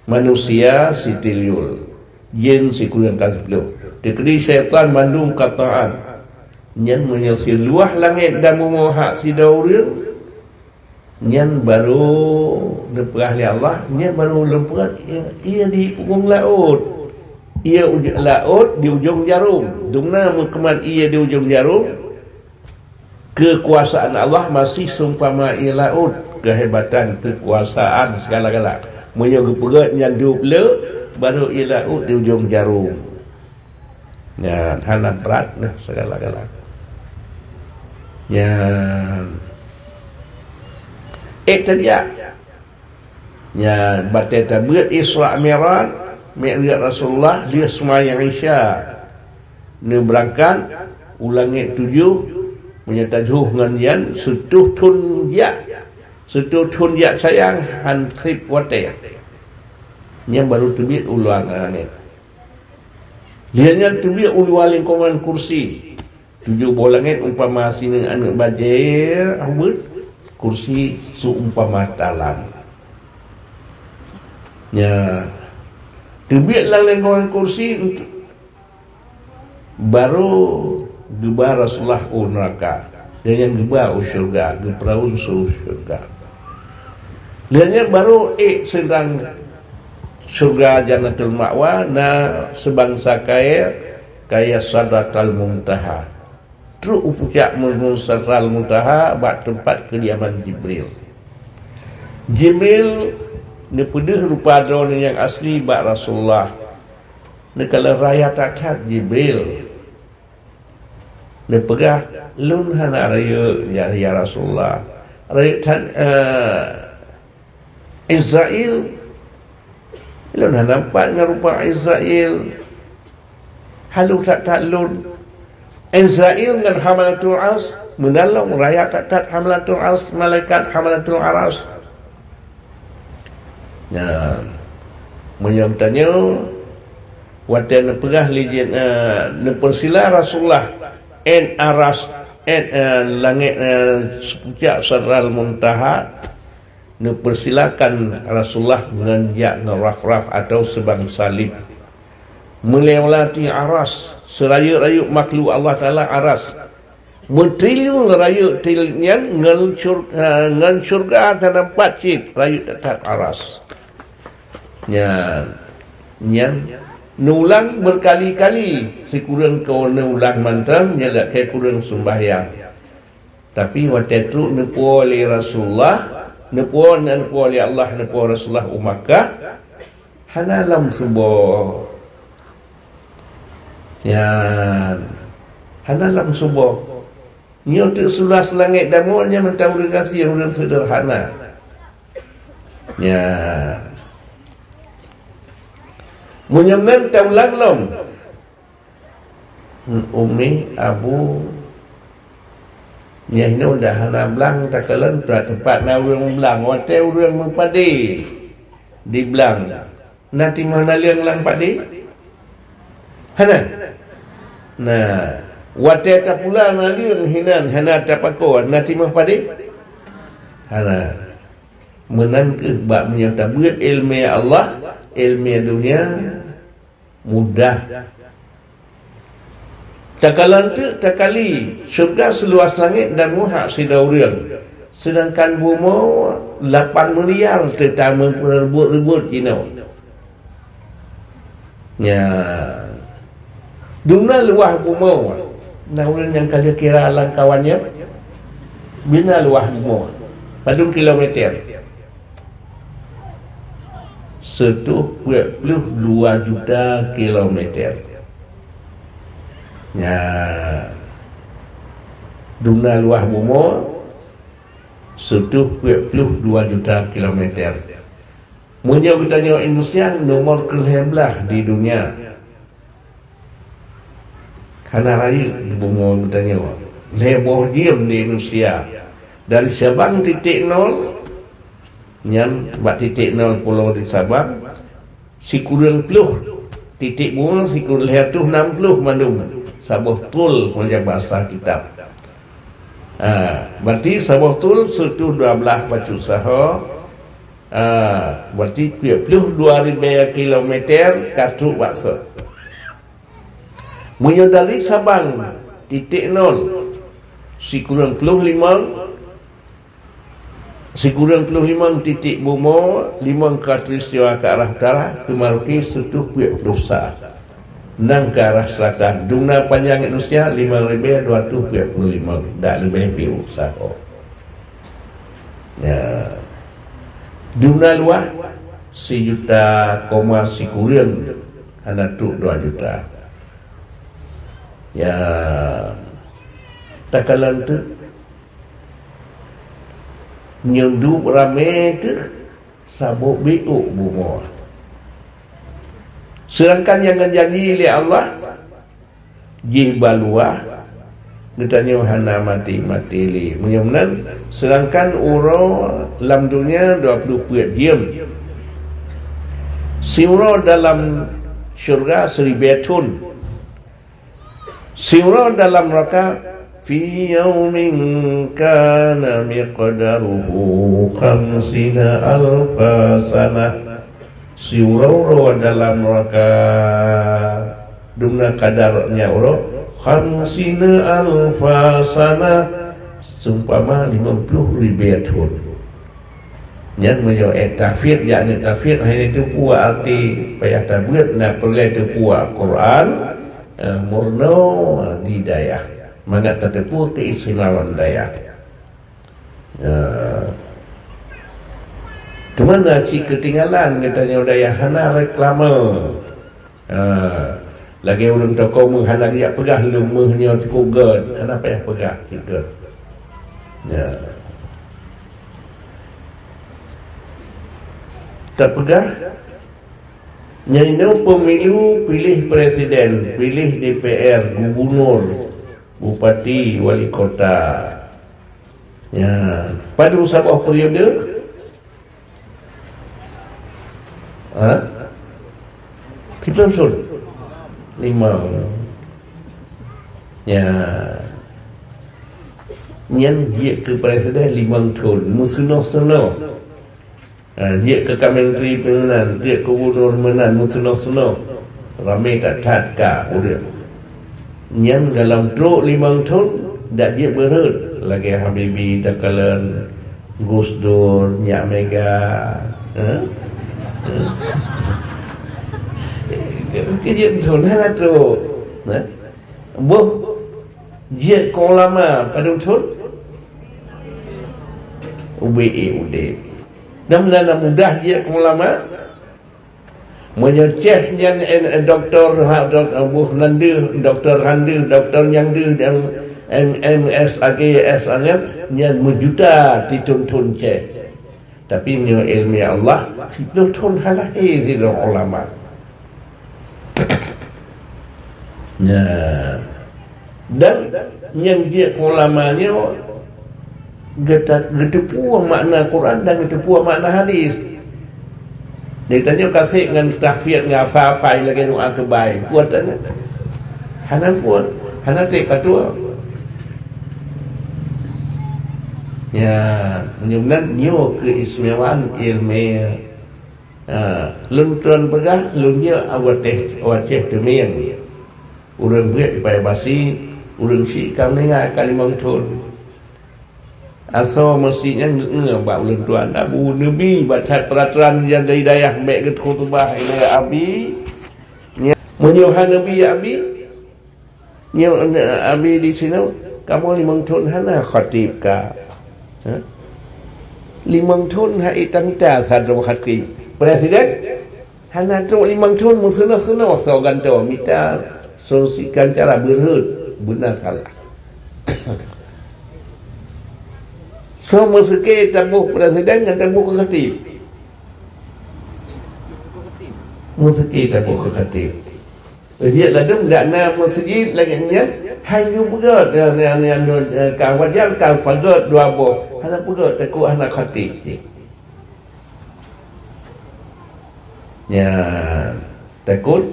Manusia sitriliun, jén sikureueng ka siploh. Teukeudi syaitan mandum ka taát. Nyan meunyoe siluwah langét dan bumoe hak sidroe ureueng, nyan barô neupeugah lé Allah, nyan barô lôn peugah, ie, ie di punggong laôt. Ie uj-, laôt di ujong jarôm. Dumna meukeumat ie di ujong jarôm, keukuasaan Allah masih seumpama ie laôt, keuhebatan, keukuasaan, segala-gala. Meunyoe geupeugét nyan dub le, barô ie laôt di ujong jarôm. Nyan hana brat nah segala-gala. Nyan. Eh, tajak. Nyan, batée tabeuet Isra Mi'raj, Mi'raj Rasulullah, lheueh seumayang Isya. Neubeurangkat u langét tujoh, meunyoe tajôh ngon nyan, seutoh thon jak. Seutoh thon jak sayang, han treb watée. Nyan barô teubiet u luwa langét. Lheueh nyan teubiet u luwa lingkongan kursi. Tujoh boh langét umpama sineuk aneuëk bajée ubeuet, kursi seuumpama talam. Nya, teubiet lam lingkongan kursi, barô geuba Rasulullah u neuraka, dan nyan geuba u syeuruga, geupeuraun su syeuruga. Dan nyan barô ék sidang syeuruga Jannatul Ma'wa na seubansa kayée, kayée Sidratal Muntaha. Trok u pucak Sidratal Muntaha bak teumpat keudiaman Jibril. Jibril neupeudeuh rupa droeneuh nyang asli bak Rasulullah. Neukalon raya that-that Jibril. Neupeugah, "Lôn hana rayeuk, ya, ya Rasulullah. Rayeuk that, eh, Israel, lôn hana nampat ngon rupa Israel. Haloh that-that lôn." Israel ngon Hamalatul Ars, meunan lom raya that-that Hamalatul Ars, malaikat Hamalatul Ars. Nah, meunyoe tanyoe, watée neupeugah lé jén, eh, neupeusila Rasulullah, en aras, en, eh, langét, eh, pucak Sidratal Muntaha, neupersilakan Rasulullah ngon jak ngon rafraf atau seubang salib. Meuleulati aras, seurayeuk-rayeuk makhluk Allah Taala aras. Meutriliun rayeuk triliun nyan ngon syur-, eh, ngon syeuruga hana pat cit rayeuk that-that aras. Nyan, nyan Neulang beukali-kali, sikureueng keu neulang mantong, nyan lakée kureueng seumbahyang. Tapi watée trok neupuwoe lé Rasulullah, neupuwoe, neupuwoe lé Allah, neupuwoe Rasulullah u Makkah, hana lom suboh. Nyan, hana lom suboh. Nyoe teuk seulaih langét damoe nyan mantong ureuëng gasien, ureuëng seuderhana. Nyan. Meunyoe meunan taulang lom. Umi, abu, nyan hinoe dah hana blang takalon, teumpat na ureuëng blang. Watée ureuëng meupadé di blang, na timah naleueng lam padé? Hana. Nah, watée tapula naleueng hinan hana tapakoe, na timah padé? Hana. Meunan kheueh bak meunyoe tabeuet iéleumé Allah, iéleumé dunia, mudah. Takalon teuk takali, syeuruga seuluwah langét dan muhak sidroe ureuëng, seudangkan bumoe lapan miliar teutamong peureubot-reubot jinoe. Nya, dumna luwah bumoe, na ureuëng nyang ka lheueh kira lam kawan nyan? Bina luwah bumoe, padum kilometer? Seutoh peuet ploh dua juta kilometer. Nya, dumna luwah bumoe seutoh peuet ploh dua juta kilometer. Meunyoe geutanyoe Indonesia nomor keulhée blaih di dunia. Hana rayeuk bumoe geutanyoe. Lhée boh jeuem di Indonesia. Dari Sabang titik nol, nyan bak titik nol pulo di Sabang, sikureueng ploh titik bumoe, sikureueng lhée reutôh nam ploh mandum. Saboh tul meunyoe basa kitab. Ha, berarti saboh tul seutoh dua blaih bacut saho. Ha, berarti peuet ploh dua ribée kilometer ka trok bak soe. Meunyoe dari Sabang titik nol, sikureueng ploh limong, sikureueng ploh limong titik bumoe, limong khatulistiwa ke arah utara, keu Merauke seutoh peuet ploh sa. Nang ke arah selatan, dumna panjang Indonesia limong ribée dua ratus peuet puluh limong, dak leubeh piôh saho. Ya. Dumna luwah sijuta koma sikureueng, hana trok dua juta. Ya. Takalon teuk, nyoe duek ramé teuh saboh biôk bumoe. Seudangkan nyang geujanji lé Allah jih ba luwah, geutanyoe hana maté-maté lé. Meunyoe meunan, seudangkan uroe lam donya dua ploh peuet jeuem, siuroe dalam syeuruga siribée thon. Siuroe dalam neuraka, fi yaumin kana miqdaruhu khamsina alfa sanah. Siuroe-uroe dalam neuraka, dumna kadar nyan uroe, khamsina alfa sanah, seumpama limong ploh ribée thon. Nyan meunyoe ék tahfiz, jak aneuk tahfiz, hai neuteupeue arti payah tabeuet, na peureulée teupeue Al-Quran, eh, meurunoe di dayah. Mangat tateupeue keistimewaan dayah. Eh, teuma na cit keutinggalan geutanyoe dayah hana reklame. Ha, lagée ureuëng toko meuh hana geujak peugah lôn meuh nyoe cukôp gét, hana payah peugah cit gét. Ya. Tapeugah, nyan nyoe pemilu piléh presiden, piléh D P R, gubunur, bupati, wali kota. Ya, padum saboh periode? Ha? Siplôh thon? Limong. Ya. Nyan jeuet keu presiden limong thon, meuseunoh-seunoh. Ha, jeuet keu ka menteri meunan, jeuet keu gubunur meunan, meuseunoh-seunoh. Ramé that-that ka ureuëng. Nyan dalam trok limong thon, dak jeuet beurhot lagée Habibie takalon, Gus Dur, Nyak Mega. Ha? Ha? Jeuet thon hana trok. Nah. Boh jeuet keu ulama padum thon? Ubé udeb. Dan lana mudah jeuet keu ulama. Meunyoe chef nyan, eh, doktor, ha, dok-, boh nan deuh, doktor han deuh, doktor nyang deuh, dan M S, A G S nyan, nyan meujuta tithon-thon chef. Tapi meunyoe ilmu Allah, siplôh thon hana lahé sidroe ulama. Nah, dan nyang jeuet ulama nyoe geuta-, geuteupeue makna Quran dan geuteupeue makna hadis. Di tanyoe kasek ngon tahfiz ngon hafai lagèe doa keubai. Peue tanyoe? Hana peue, hana trép ka tuwoe. Ya, meunyoe meunan nyoe keuistimewaan ilmu. Ha, lôn tuan peugah, lôn jeuet u Aceh, u Aceh Teumieng. Ureueng beuet di Paya Basi, ureueng syiek ka meuninggai ka limong thon. Asoe meuseujid nyan ngeue-ngeue bak ulôn tuan, Abu, neubi bak that peuratoran nyang di dayah bèk geukhutubah ilèe abi. Meunyoe hana neubi abi, nyoe, abi di sinoe, kamoe limong thon hana khatib ka. Ha? Limong thon hai tamita sadroe khatib. Presiden? Hana trok limong thon meusunoh-sunoh soe gantoe mita solusikan cara beureuet beuna salah. Soe meuseukée taboh presiden ngon taboh keu khatib. Meuseukée taboh keu khatib. Jeuet ladôm dak na meuseujid lagèe nyan, han geupeugöt nyan, nyan, nyan, ka wajar ka peugöt dua boh. Hana peugöt takot hana khatib cit. Nyan, takot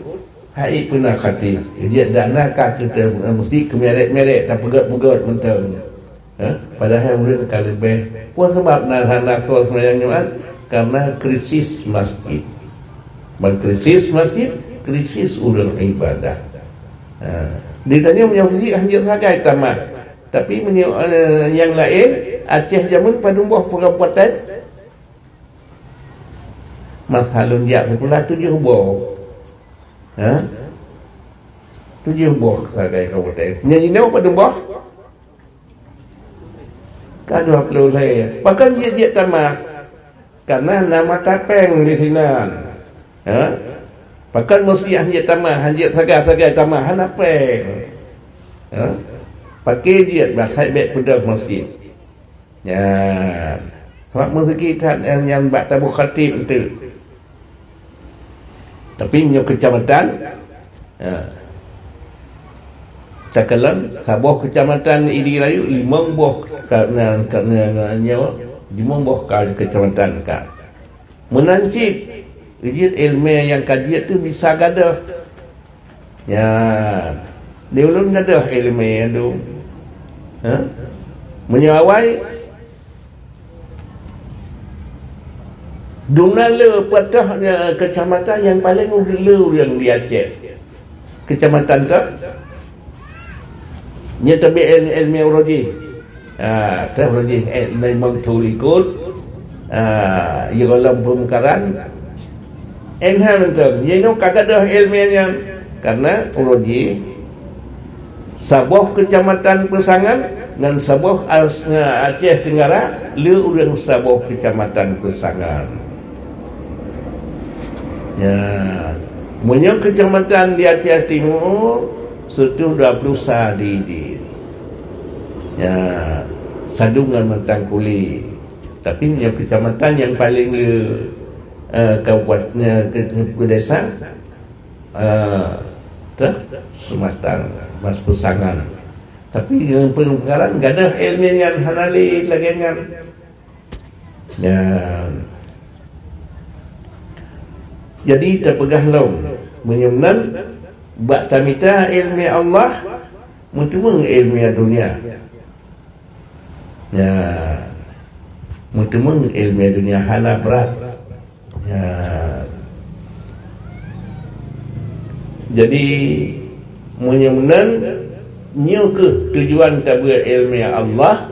hai peuna khatib. Jadi, dak na ka keu te-, meusti keu meret-meret, tapeugöt-peugöt mantong. Ha? Padahai ureueng ka leubeh. Peue sabab na hana soe seumayang Jumat? Karena krisis masjid. Ban krisis masjid, krisis ureueng ibadah. Ha. Di tanyoe meunyoe seujiek hanjeuet sagai tamah. Tapi meunyoe, eh, nyang laén, Aceh jameun padum boh kabupaten? Masa lôn jak sikula tujoh boh. Ha? Tujoh boh sagai kabupaten. Nyan inoe padum boh? Ka dua ploh lhèe. Pakon jeuet-jeuet tamah? Karena na mata péng di sinan. Ha? Pakon meuseujid han jeuet tamah, han jeuet sagai-sagai tamah, hana péng. Ha? Paké jeuet, bah sai bèk peudong meuseujid. Nyan. Sabab meuseujid that nyan bak taboh khatib eunteuk. Tapi meunyoe keucamatan, ha, takalon saboh keucamatan Idi Rayeuk limong boh ka, na, ka, na, na, nyoe, limong boh ka keucamatan ka. Meunan cit, jeuet ileumèe nyang ka jeuet tu bisa gadôh. Nyan, di ulôn gadôh ileumèe nyan dum. Ha? Meunyoe awai, dum na le peugah nyan keucamatan nyang paleng le ureueng di Aceh. Keucamatan teuh, nyan tabi el-, ileumèe uroe jih. Ah, teuh uroe jih, eh, memang tu likot. Ah, ya golom peumeukaran. Enhan mantong, jinoe ka gadôh ileumèe nyan. Karena uroe jih, saboh keucamatan Peusangan ngon saboh As-, Aceh Tenggara, le ureueng saboh keucamatan Peusangan. Ya, meunyoe keucamatan di Aceh Timur, seutuh dua ploh sa di, di. Ya, Sadung ngon Mantang Kuli. Tapi nyoe keucamatan nyang paleng le, eh, kabupaten, eh, ke, ke desa, eh, teuh Seumatang, Mas Peusangan. Tapi nyang peungeularan gadôh ileumèe nyan hana le lagèe nyan. Nyan. Jadi tapeugah lom, meunyoe meunan bak tamita ileumèe Allah, meuteumeung ileumèe dunia. Nyan. Meuteumeung ileumèe dunia hana brat. Nyan. Jadi, meunyoe meunan, nyoe kheueh tujuan tabeuet ileumèe Allah,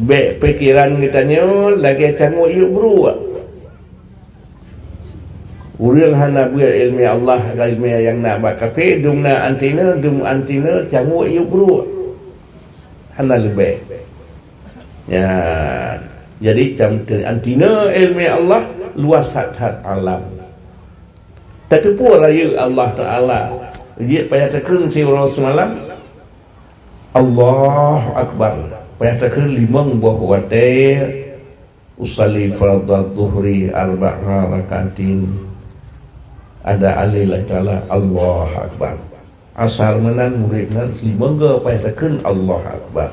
bèk pikeran geutanyoe lagèe tanggôt yub bruek. Ureuëng hana beuet iéleumé Allah, iéleumé nyang na bak kafé, dum na anti nyoe, dum anti nyoe, cangguek yub brok. Hana leubeh. Ya, jadi cam anti nyoe iéleumé Allah, luwah that-that alam. Tateupeue rayeuk Allah Taala. Jeuet payah takheun siuroe seumalam, Allahu Akbar. Payah takheun limong boh watée, usalli fardhadz zuhri arba'a rakaatin. Ada alil Taala, Allahu Akbar. Asar meunan, murit nan, limong go payah takheun Allahu Akbar.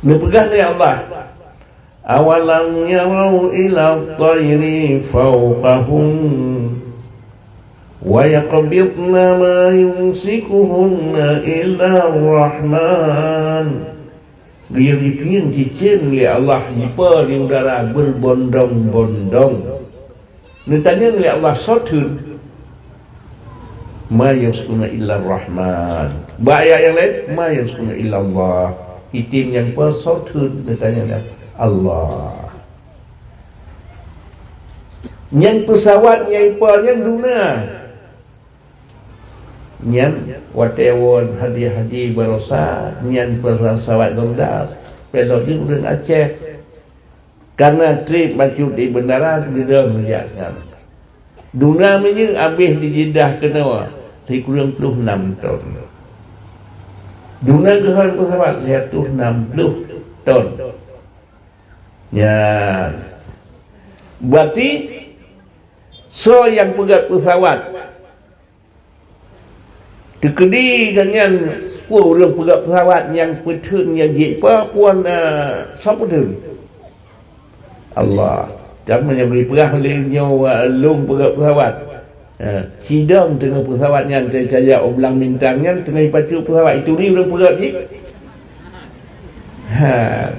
Neupeugah lé Allah, "Awalam yarau ila thairi fauqahum wa yaqbidna ma yumsikuhunna illa Rahman." Geuyue geupieng cicém lé Allah jipo di udara beubondong-bondong. Neutanyong lé Allah, "Soe theun?" "Ma yumsikuhunna illa Rahman." Bak ayat nyang laén, "Ma yumsikuhunna illa Allah." Item nyang po, "Soe theun?" Neutanyong lé Allah. Nyang peusawat nyang ipo nyan duna. Nyan watée woe hadiah haji baroesa, nyan peusawat Garuda, pelok jih ureuëng Aceh. Karena treb bacut di bandara, geudong jak nyan. Duna minyeuk abéh di Jeddah keunoe sikureueng ploh nam ton. Duna geuhon peusawat sikureueng nam ploh ton. Nyan. Berarti soe nyang peugöt peusawat? Teukeudi gobnyan peue ureuëng peugöt peusawat nyang peutheun nyang jih peue, eh, soe peutheun? Allah. Dan meunyoe geupeugah lé nyoe, eh, lôn peugöt peusawat. Eh, sidang teungoh peusawat nyan teucaya u blang bintang nyan teungoh jipacu peusawat, ituri ureuëng peugöt jih. Ha.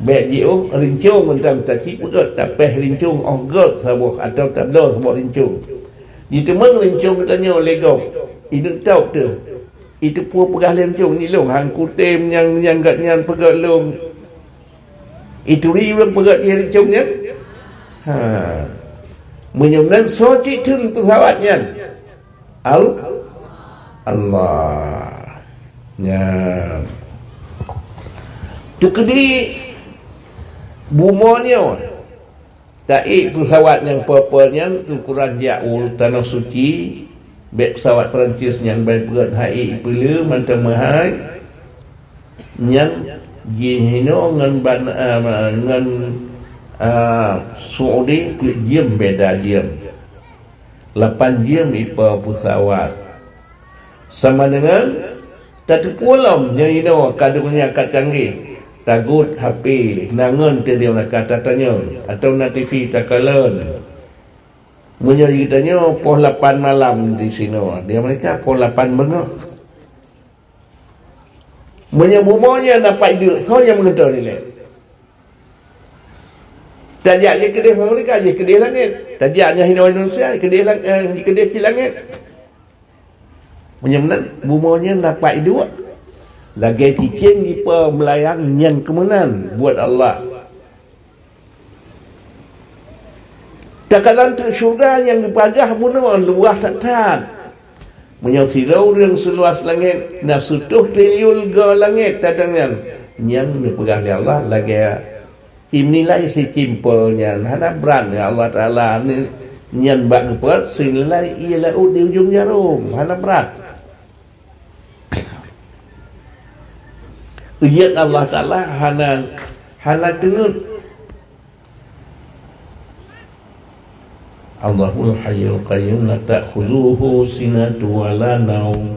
Bék jiôh rincong mantong, taci peugöt, tapéh rincong óh göt saboh atawa tabloe saboh rincong. Jiteumeung rincong geutanyoe lé gob, ineuk tôb teuh. Iteupeue peugah lé rincong, "Nyoe lôn han kutem nyang, nyang gobnyan peugöt lôn." Ituri ureuëng peugöt rincong nyan. Ha. Meunyoe meunan, soe cit theun peusawat nyan? Al-, Allah. Nyan. Teukeudi bumoe nyoe taék peusawat nyang peue-peue nyan, ukuran jak u Tanoh Suci, bék peusawat Perancis nyang bai peuet hai ipeuleueh mantong meuhai, nyan jihinoe ngon ban-, ah, ngon, ah, Saudi peuet jeuem beda jeuem. Lapan jeuem ipo peusawat. Sama deungon tateupeue lom nyoe inoe ka donya ka canggih. Tagôt H P, na ngon teuh di Amerika tatanyong, atawa na T V takalon. Meunyoe geutanyoe poh lapan malam di sinoe, di Amerika poh lapan beungoh. Meunyoe bumoe nyan na pat deuk, soe nyang meuneutô ilée? Tajak jih keudeh Amerika, jih keudeh langét. Tajak nyang hinoe Indonesia, keudeh lang-, eh, keudeh cit langét. Meunyoe meunan, bumoe nyan na pat iduek. Lagée cicém jipo meulayang nyan keumeunan buet Allah. Takalon teuk syeuruga nyang geupeugah bunoe luwah that-that. Meunyoe sidroe ureuëng seuluwah langét, na siteungoh triliun go langét tadong nyan, nyan geupeugah lé Allah lagée Sinilai sicém peue nyan hana brat ngon Allah Taala, nyan bak geupeuet sinilai ié laôt di ujong jarôm, hana brat. Ujeuen Allah Taala hana, hana teungeut. Allahul Hayyul Qayyum, la ta'khudzuhu sinatun wa la naum.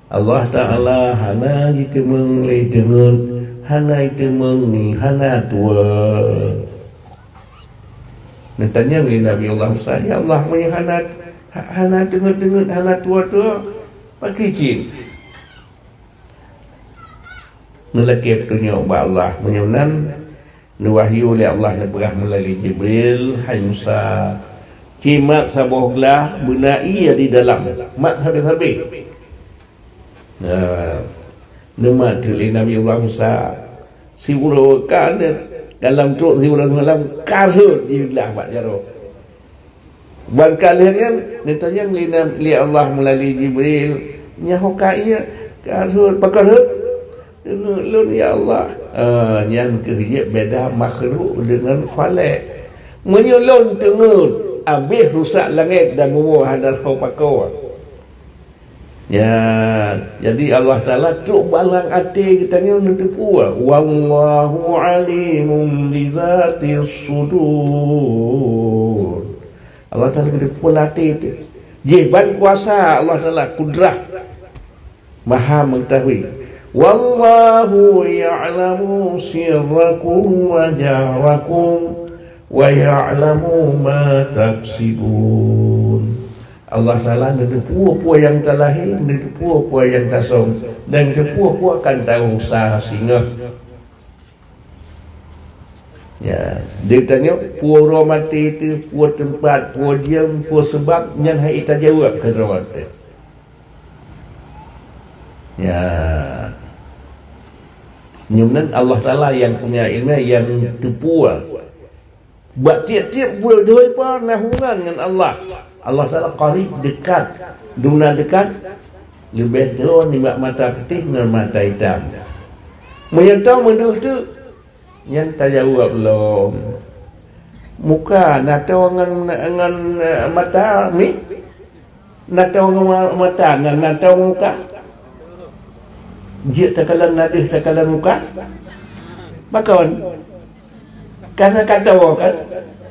Allah Taala hana jiteumeung lé teungeut, hana jiteumeung, hana tuwoe. Neutanyong lé Nabi Allah Musa, "Ya Allah, meunyoe hana, hana teungeut-teungeut, hana tuwoe-tuwoe, pakri cit?" Neulakée peutunyok bak Allah, meunyoe nan, neuwahyu lé Allah neupeugah meulalu Jibril, "Hai Musa, ci mat saboh glah, beuna ié di dalam, mat sabe-sabe." Nah, neumat lé Nabi Allah Musa, siuroe ka nyan, Dalam trok sibulan semalam, ka rhot jiblah bak jaroe. Ban ka lheueh nyan, neutanyong lé na-, lé Allah meulalu Jibril, "Nyan ho ka ié?" "Ka rhot." "Pakon rhot?" "Teungeut lôn, ya Allah." Ah, nyan keuh jeuet beda makhluk deungon Khaliq. Meunyoe lôn teungeut, abéh rusak langét dan bumoe hana soe pakoe. Ya, jadi Allah Taala trok bak lam até geutanyoe neuteupeue, "Wallahu alimun bizatis sudur." Allah Taala geuteupeue lam até teuh. Jih ban kuasa Allah Taala, kudrah, Maha Mengetahui. "Wallahu ya'lamu sirrakum wa jahrakum, wa ya'lamu ma taksibun." Allah Taala neuteupeue peue nyang talahé, neuteupeue peue nyang tasöm, dan neuteupeue peue akan tausaha singoh. Ya, di tanyoe peue uroe maté teuh, peue teumpat, peue jeuem, peue seubab, nyan han tajaweueb keu droe teuh. Ya. Nyoe meunan Allah Taala nyang punya iéleumé, nyang teupeue. Bak tieb-tieb buleuen dua ipa na hubungan ngon Allah. Allah Taala qarib, dekat, dum na dekat, leubeh droe nibak mata putéh ngon mata itam. Meunyoe tao meudeuh teuk, nyan tajaweueb lom. Muka na tao ngon, ngon, eh, mata mi? Na tao ngon ma-, mata, na, na tao ngon muka? Jeuet takalon na deuh takalon muka? Pakon? Karena ka tao kan?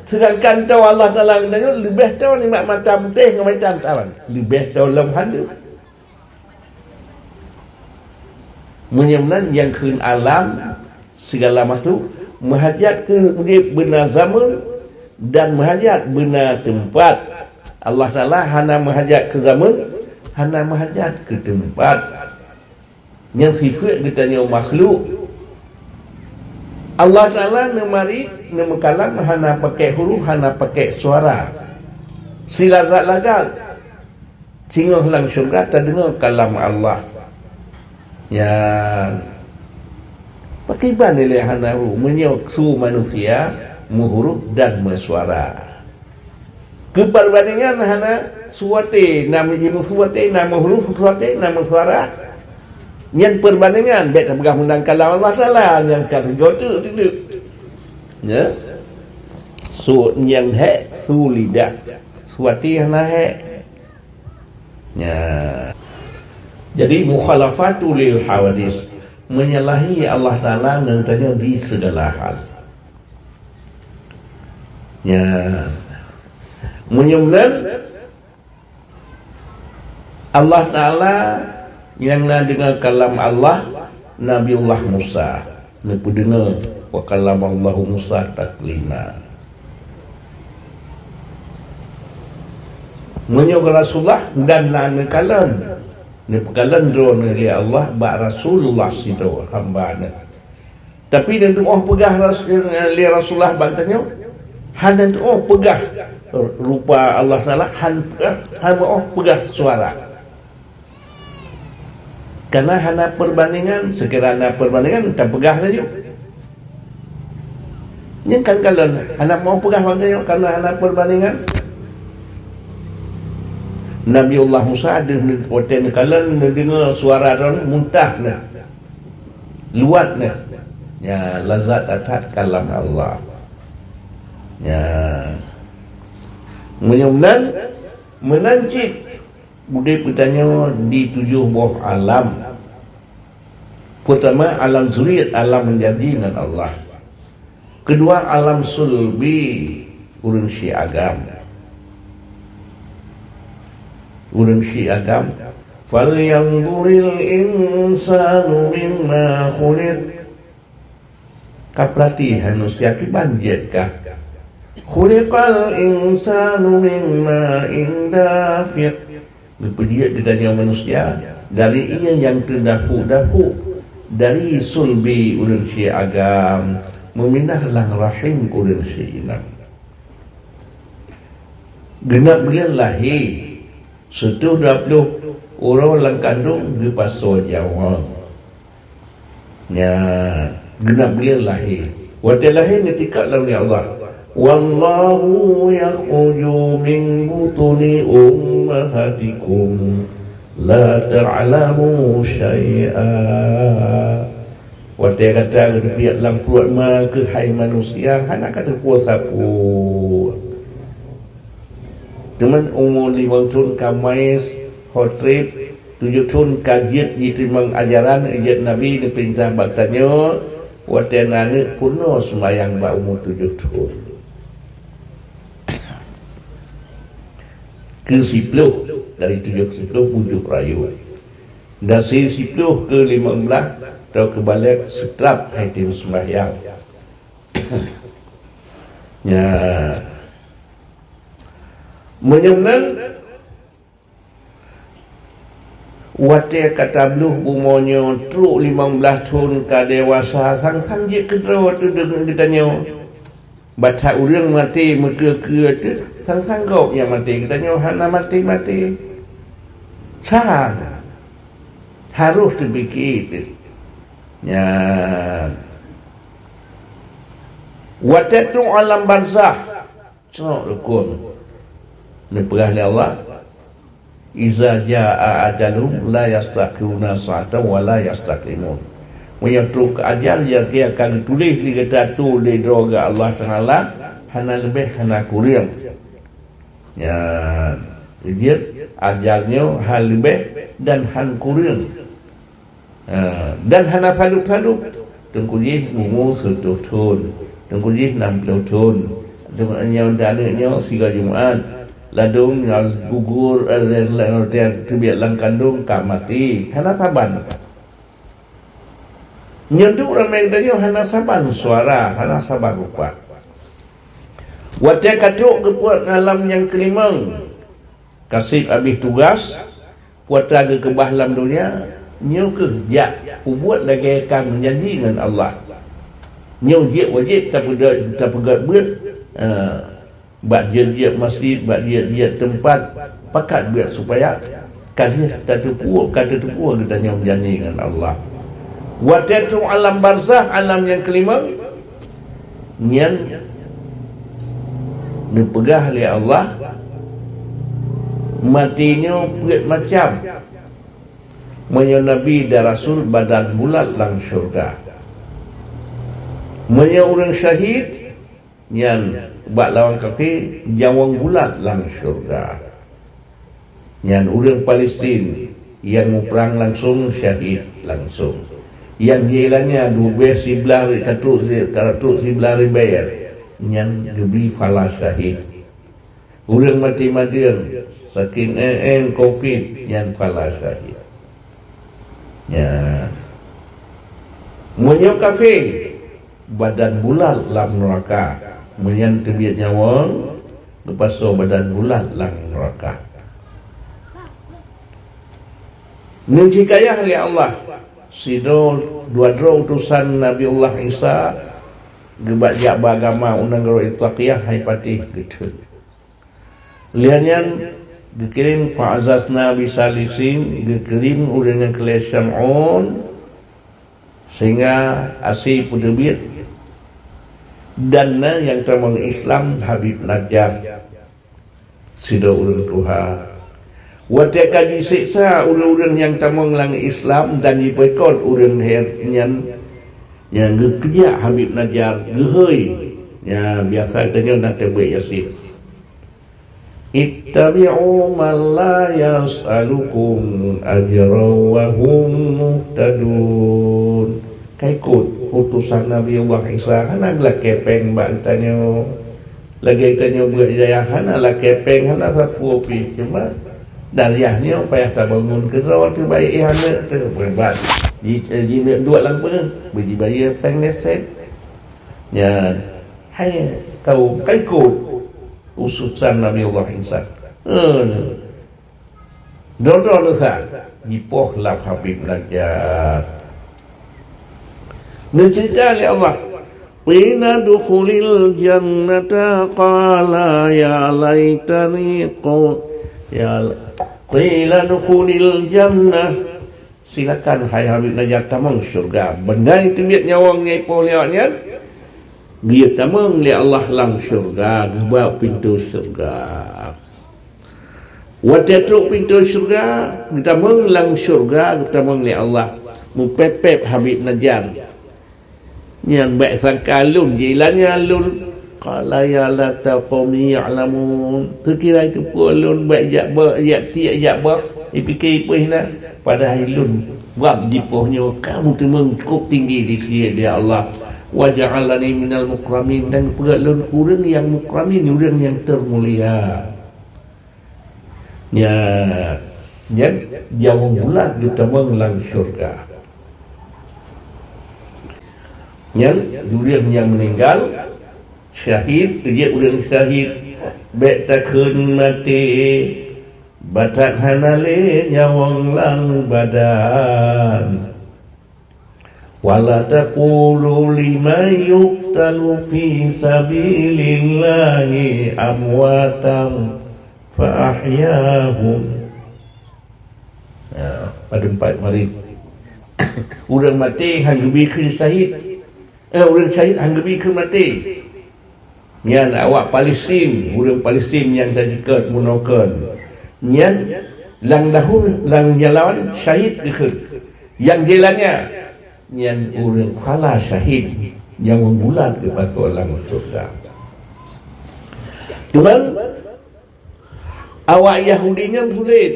Sedangkan tao Allah Taala geutanyoe leubeh tao nibak mata putéh ngon mata itam saban. Leubeh tao lom han deuh. Meunyoe meunan nyang kheun alam, sigala makhluk, meuhajat keu udeb beuna zameun dan meuhajat beuna teumpat. Allah Taala hana meuhajat keu zameun, hana meuhajat keu teumpat. Nyan sifeuet geutanyoe makhluk. Allah Taala neumarit, neumeukalam hana pakèk huruf, hana pakèk suara. Silazat-lazat. Singoh lam syeuruga tadeungoe kalam Allah. Nyan. Pakriban ilèe hana huruf meunyoe su manusia meuhuruf dan meusuara. Keu perbandingan hana, su watèe na meujimu, su watèe na meuhuruf, su watèe na meusuara. Nyan perbandingan, bèk tapeugah meunan kalam Allah Taala, nyan ka sigoe teuk, teuk, teuk. Ya. Su nyang hék, su lidah. Su watèe hana hék. Ya. Jadi, mukhalafatu lil hawadis, menyalahi Allah Taala ngon tanyoe di segala hal. Ya. Meunyoe meunan, Allah Taala nyang na deungoe kalam Allah, Nabiullah Musa. Neupeudeungoe, "Wa kallamallahu Musa taklima." Meunyoe Rasulullah dan na neukalon, neupeukalon droeneuh lé Allah bak Rasulullah sidroe hamba neuh. Tapi neutuoh peugah Ras-, lé Rasulullah bak geutanyoe, hana tuoh peugah rupa Allah Taala, han peugah, han meuoh peugah suara. Karena hana perbandingan, sekira na perbandingan, tapeugah laju. Nyan kan kalon, hana mau peugah bak tanyoe, karena hana perbandingan. Nabiullah Musa deuh watèe neukalon, neudeungoe suara droeneuh, muntah neuh. Luwat neuh. Nyan lazat that-that kalam Allah. Nyan. Meunyoe meunan, meunan cit udeb geutanyoe di tujoh boh alam. Peurtama, alam zuriat, alam meujanji ngon Allah. Keudua, alam sulbi, ureueng syik agam. Ureueng syik agam. "Falyanzuril insanu mimma khuliq." Ka peurati hai manusia, kiban jeuet kah? "Khuliqal insanu mimma indafiq." Geupeujeuet geutanyoe manusia dari ié nyang teudapu-dapu, dari sulbi ureueng syik agam, meuminah lam rahim ureueng syik inong. Geunab buleuen lahé, seutoh dua ploh uroe lam kandong geupasoe nyawa. Nyan, geunab buleuen lahé. Watée lahé neutikak lom lé Allah, "Wallahu yakhruju min butuni ummahatikum la ta'lamu syai'a." Watée gata geuteubiet lam pruet ma keuh hai manusia, hana ka teupeue sapeue. Teuma umu limong thon ka maes ho treb, tujoh thon ka jeuet jiteurimong ajaran, jeuet Nabi neupeurintah bak tanyoe, watée na aneuk peunoh seumayang bak umu tujoh thon. Keu siploh, dari tujoh keu siploh, bujoh rayeuk. Dari siploh keu limong blaih, atau keu balek, seutrab hai tem seumayang. Nya. Meunyoe meunan, watée ka tabloh bumoe nyoe trok limong blaih thon ka dewasa, sang-sang jeuet keudroe teuh deungon geutanyoe. Bak that ureuëng maté meukeue-keue teuh, sang-sang gob nyang maté, geutanyoe hana maté-maté. Sa harôh teupike teuh. Nyan. Watée trok alam barzakh, Cok rukun. Neupeugah lé Allah, "Iza jaa ajaluhum la yasta'khiruna sa'atan wa la yastaqdimun." Meunyoe trok ajal nyang ka geutuléh lé geutanyoe lé droe geuh Allah Taala, hana leubeh hana kureueng. Nyan, jeuet ajal nyoe hana leubeh dan hana kureueng. Ha, dan hana salub-salub. Teungku jih umu sireutoh thon, teungku jih nam ploh thon. Teungku nyoe dan aneuk nyoe sigoe Jumat. Ladôm nyang gugur, eh, teubiet lam kandông ka maté. Hana saban. Nyoe duek ramé geutanyoe hana saban suara, hana saban rupa. Watée ka trok geupeuet alam nyang keulimong, ka seb abéh tugas, Watée geukeubah lam donya, nyoe kheueh jak peubuet lagée ka meujanji ngon Allah. Nyoe jeuet wajéb tapeugét, tapeugét beuet, eh, bak jeuet-jeuet masjid, bak jeuet-jeuet teumpat, pakat beuet supaya ka lheueh tateupeue, ka tateupeue geutanyoe meujanji ngon Allah. Watée trok alam barzakh, alam nyang keulimong, nyan neupeugah lé Allah, maté nyoe peuet macam. Meunyoe nabi dan rasul, badan bulat lam syeuruga. Meunyoe ureuëng syahid, nyan bak lawan kafé, nyawöng bulat lam syeuruga. Nyan ureuëng Palestin nyang muprang langsong syahid langsong. Nyang di laén nyan dua belas siblaih ri-, ka trok si-, ka trok siblaih ribée, nyan geubri phala syahid. Ureuëng maté madeueng sakét M M, covid, nyan phala syahid. Nyan. Meunyoe kafé, badan bulat lam neuraka. Meunyan teubiet nyawöng, geupasoe badan bulat lam neuraka. Neuhikayah lé Allah, sidroe dua droe utosan Nabiullah Isa geubak jak bak agama u nanggroe Antakiah hai patéh geuthon. Lheueh nyan geukirém, "Fa azzazna bi salisin", geukirém ureuëng nyang keu lhée Syam'un, sehingga asie peuteubiet, dan na nyang tamong Islam Habib Najjar, sidroe ureuëng tuha. Watée ka jiseksa ureuëng-ureuëng nyang tamong lam Islam dan jipeukot ureuëng lhée nyan, nyang geukeujak Habib Najjar geuhôi, nya biasa tanyoe na teubiet Yasin. "Ittabi'u man la yas'alukum ajran wa hum muhtadun." Kaikot utosan Nabi Allah Isa, hana lakée péng bak geutanyoe. Lagée geutanyoe beuet hidayah, hana lakée péng, hana sapeue pih. Cuma dariah nyoe payah tabangun keudroe teuh bayeue aneuk teuh, beubat. Ji-, jineuk duek lam peue, beujibayeue péng listrik. Nyan, hai kawöm, kaikot utosan Nabi Allah Isa. Eh, droe-droe neusa jipoh lam Habib Najjar. Neuceurita lé Allah, "Qila dukhulil jannata, qala ya laitani qu-, ya la-, qila dukhulil jannah." Silakan, hai Habib Najjar, tamong syeuruga. Beungai teubiet nyawöng nyang jipoh lé awaknyan, Geuyue tamong lé Allah lam syeuruga, geubak pintoe syeuruga. Watée trok pintoe syeuruga, geutamong lam syeuruga, geutamong lé Allah. Meupéb-péb Habib Najjar. Nyan bék sangka lôn, jih lanya lôn. Qala ya laita qaumi ya'lamun. Teukira itu peue lôn bék jak bak, jak tiek, jak bak, ipike ipeue na. Padahai lôn bak jipoh nyoe ka meuteumong cukup tinggi di sisi Allah. Wa ja'alani minal mukramin, dan geupeugah lôn ureuëng nyang mukramin, ureuëng nyang teumulia. Nyan, nyan nyawöng bulat geutamong lam syeuruga. Nyan ureuëng nyang meuninggal syahid, keujeuet ureuëng syahid, bék takheun maté, batat hana lé nyawöng lam badan. Wala taqulu liman yuqtalu fi sabilillahi amwatan fa ahyahum. Ya, padum pat marit. Ureuëng maté han geubi kheun syahid. Eh, ureuëng syahid han geubi kheun maté. Nyan awak Palestin, ureuëng Palestin nyang tajikot meunoe kon. Nyan lam dahun, lam jalan syahid geukheun. Nyang jih lanya, nyan ureuëng phala syahid nyang meubulat geupasoe lam syeuruga. Cuman, awak Yahudi nyan sulet.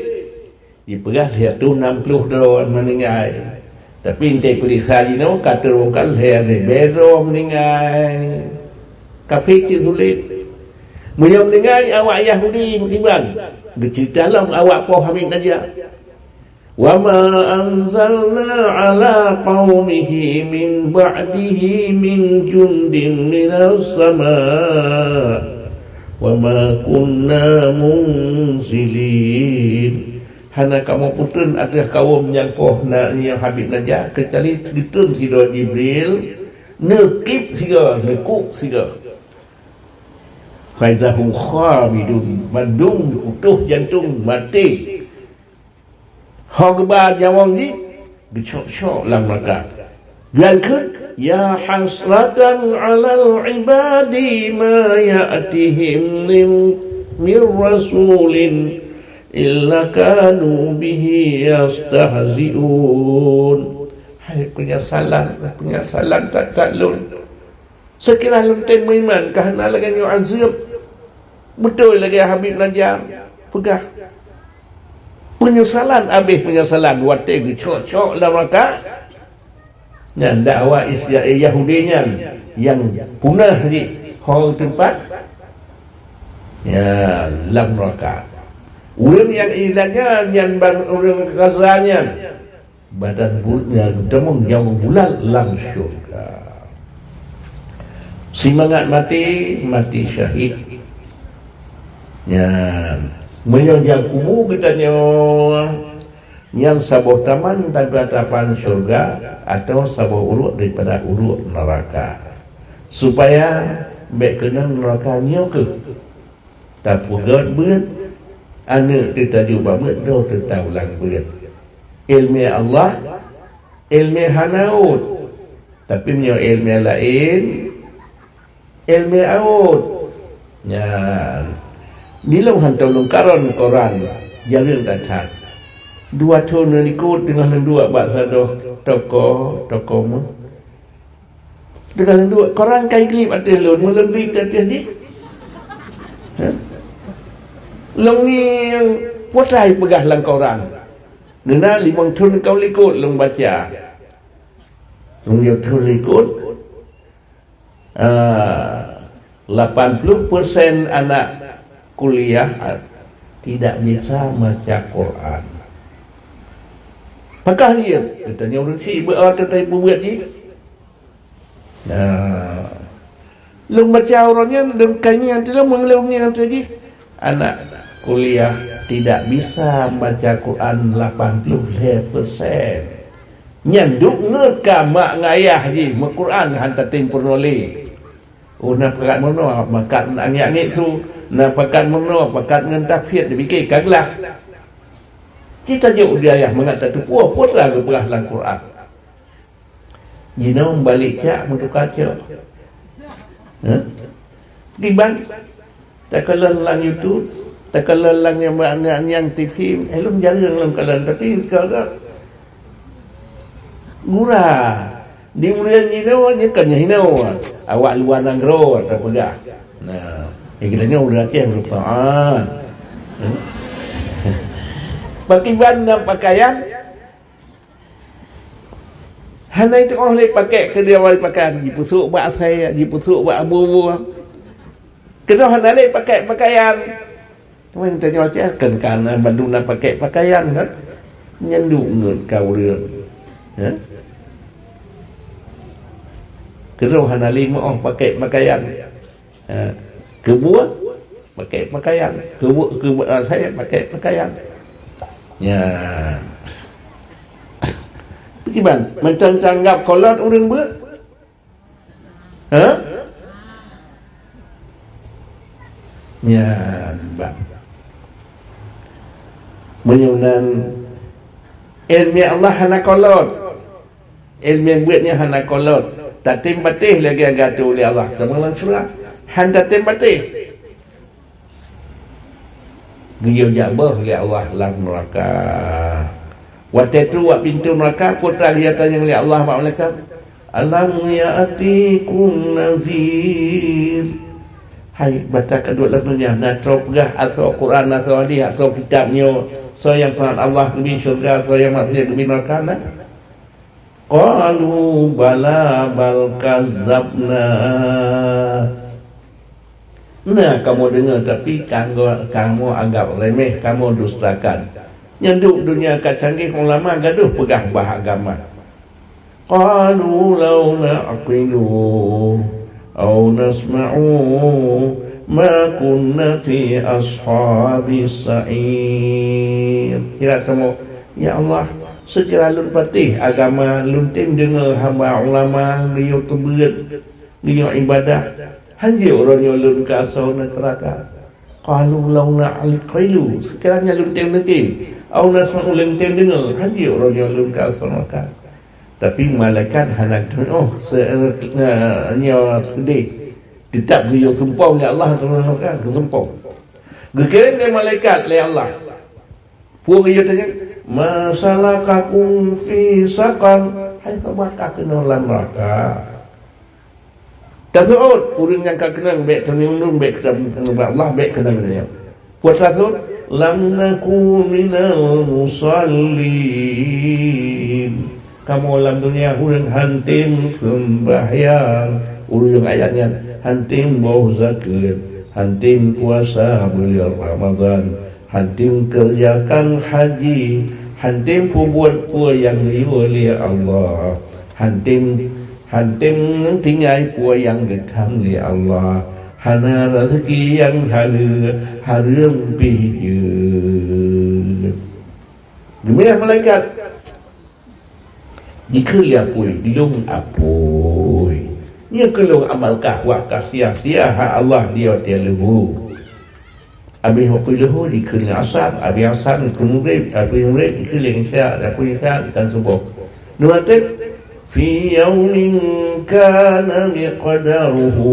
Jipeugah sireutôh nam ploh droe meuninggai. Tapi 'oh teupeuriksa jinoe ka teurungkap lhèe ribèe droe meuninggai. Kafé cit sulet. Meunyoe meuninggai awak Yahudi meukiban, geuceurita lom awak poh Habib Najjar. Wa ma anzalna 'ala qaumihi min ba'dihi min jundin minas sama', wa ma kunna munzilin. Hana kamoe peutreun ateueh kawöm nyang poh na, nyang Habib Najjar, keucuali geutreun sidroe Jibril, neukieb sigoe, neukuk sigoe. Fa idza hum khamidun, mandum putôh jantông, maté. Ho geuba nyawöng jih, geucok-cok lam neuraka. Geukheun, "Ya hasratan 'alal 'ibadi ma ya'tihim min, min rasulin illa kanu bihi yastahzi'un." Hai penyesalan, penyesalan that-that lôn. Seukira lôn tem meuiman ka hana lagée nyoe azeub. Beutôi lagée Habib Najjar peugah, peunyesalan abéh peunyesalan watée geucok-cok lam neuraka. Nyan dakwah Is-, Yahudi nyan nyang punah jih ho teumpat, ya, lam neuraka. Ureuëng nyang iéleumé nyan ban ureuëng Gaza nyan. Badan bu-, ya, geutamong nyang bulat lam syurga. Simangat maté, maté syahid. Nyan, meunyoe nyang kubu geutanyoe, nyan saboh taman daripada taman syurga, atawa saboh uruek daripada uruek neuraka. Supaya bék keunong neuraka nyoe keuh. Tapeugét beuet, aneuëk teutajok bak beuet, droe teuta ulang beuet. Iéleumé Allah, iéleumé hana ôt. Tapi meunyoe iéleumé laén, iéleumé ôt. Nyan. Dilông hantom lôn karon koran, jareueng that-that. Dua thon ngon likot teungoh lôn duek bak sadoh toko, toko meuh. Teuka lôn duek, koran ka iglib ateueh lôn, meuleumbik ateueh jih. Ha? Lôn ngieng, peue teuma jipeugah lam koran. Neuna limong thon ka likot lôn baca. Lôn nyoe thon likot, ah, lapan puluh persen anak kuliah, ah, tidak bisa maca Quran. Pakah jeuet? Geutanyoe ureuëng syiek beu-, ah, teutai peubuet jih. Nah, lôn baca uroe nyan, lôn ka ngieng ateueh lôn, meungeuleueng ngieng ateueh jih. Anak kuliah tidak bisa baca Quran lapan puluh lhèe persen. Nyan duek ngon ka mak ngon ayah jih meuquran han tatem peurunoe lé. Oh, na pakat meurunoe, pakat angét-angét su, na pakat meurunoe, pakat ngon tahfidz, dipike ka glah. Kita jok di ayah mangat tateupeue peue teuma geupeugah lam Quran. Jinoe balek cak meutuka cok. Ha? Kiban? Takalon lam YouTube, takalon lam nyang, nyang, nyang T V, eh, lôn jareueng lôn kalon, tapi kalau gura di ureueng jinoe, nyoe kan hinoe, awak luwa nanggroe tapeugah. Nah, eh, geutanyoe ureueng Aceh ureueng taat. Hmm? Pakiban na pakaian, hana jiteu'oh lé pakèk keu dia awai pakai, jipeusok bak asèe, jipeusok bak abu-abu. Keudroe hana lé pakèk pakaian. Teuma tanyoe cit kan, kan bandum na pakèk pakaian kan. Nyan duek ngeut ka ureueng. Ha? Keudroe hana lé meu'oh pakèk pakaian. Ha, keu buet pakèk pakaian, keu buet, keu buet asèe pakèk pakaian. Nyan. Kiban, mantong tanggap kolot ureueng beuet? Ha? Nyan, bah. Meunyoe nan, ileumèe Allah hana kolot. Ileumèe beuet nyan hana kolot. Tatem patéh lagèe geuatoe lé Allah. Teuma lam syeuruga han tatem patéh. Geuyue jak beuh lé Allah lam neuraka. Watèe trok bak pintoe neuraka, peue geuyue tanyong lé Allah bak malaikat, "Alam ya'tikum nadhir?" Hai, bak ka duek lam dônya, na troh peugah asoe Quran, asoe hadis, asoe kitab nyoe, soe nyang taat Allah geubri syeuruga, soe nyang maksiat geubri neuraka, na? Qalu bala bal kazabna. Na kamoe deungoe, tapi kamoe, kamoe anggap remeh, kamoe dustakan. Nyan duek dônya ka canggih ulama gadoh peugah bah agama. Qalu law na'qilu aw nasma'u ma kunna fi ashabis sa'ir. Kira kamoe, "Ya Allah, seukira lôn patéh agama, lôn tem deungoe haba ulama geuyue teubeuet, geuyue ibadah, hanjeuet uroe nyoe lôn keu asoe neuraka." Qalu law na'qilu, seukira lôn tem teuke, aw nasma'u, lôn tem deungoe, hanjeuet uroe nyoe lôn keu asoe neuraka. Tapi malaikat hana teu'oh se-, eh, nyoe seudeh. Teutap geuyue sumpong lé Allah, geusumpong. Geukirém lé malaikat lé Allah. Peue geuyue tanyong? "Ma salakakum fi saqar?" Hai, soe ba ka keunoe lam neuraka? Taseuôt, ureueng nyang ka keunong bèk tanyong lôn, bèk keunong Allah, bèk keunong nyoe. Peue taseuôt? "Lam naku minal musallin." Kamoe lam dônya ureueng han tem seumbahyang. Ureueng ayat nyan han tem boh zakeuet, han tem puasa buleuen Ramadhan, han tem keureujakan haji, han tem peubuet peue nyang geuyue lé Allah, han tem, han tem tinggai peue nyang geutham lé Allah, hana raseuki nyang haleue, hareuem pih jeuet. Geumeu'ah malaikat. Jikheun lé apui, "Lôn apui. Nyoe keuh lôn amalkah, wabkah sia-sia hak Allah di watèe leuhô." Abéh apui leuhô jikheun lé asar, abéh asar jikheun meugreb, apui meugreb jikheun lé isya, apui isya jikheun suboh. Nyoe watèe, "Fi yaumin kana miqdaruhu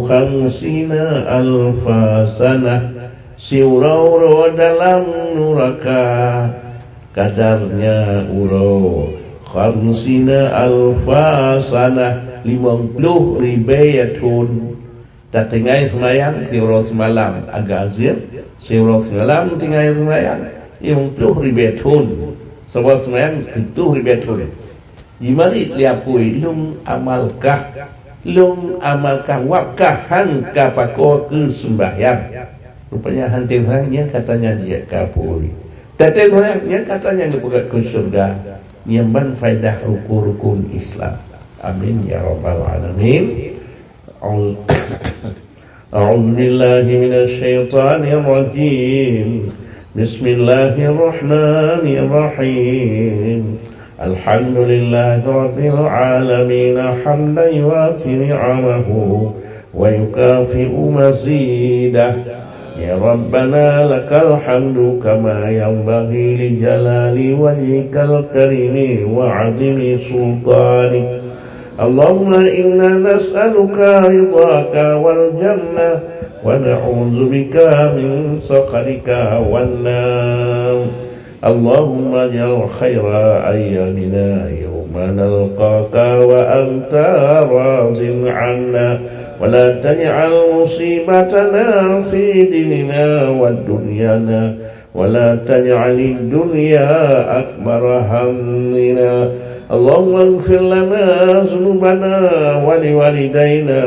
khamsina alfa sanah." Siuroe-uroe dalam nuraka. Kadarnya uroe, khamsina alfa sanah, limong ploh ribèe thôn. Tatinggai seumayang siuroe simalam, agak azeub, siuroe simalam tinggai seumayang, limong ploh ribèe thôn. Saboh seumayang tujoh ribèe thôn. Jimarit lé apui, "Lôn amalkah, lôn amalkah, wabkah han ka pakoe keu seumbahyang?" Rupanya han tem, nyan katanya jeuet keu apui. Tatem, nyan katanya geupeugah keu syeuruga. Nyan ban faedah rukun-rukun Islam. Amin ya rabbal alamin. A'udzu أعوذ بالله من الشيطان الرجيم. بسم الله الرحمن الرحيم. الحمد لله رب العالمين، حمدا يوافي نعمه ويكافئ مزيده. يا ربنا لك الحمد كما ينبغي لجلال وجهك الكريم وعظيم سلطانك. اللهم إنا نسألك رضاك والجنة، ونعوذ بك من سخطك والنار. اللهم اجعل خير أيامنا يوم نلقاك وأنت راض عنا، ولا تجعل مصيبتنا في ديننا ودنيانا، ولا تجعل الدنيا أكبر همنا. اللهم اغفر لنا ذنوبنا ولوالدينا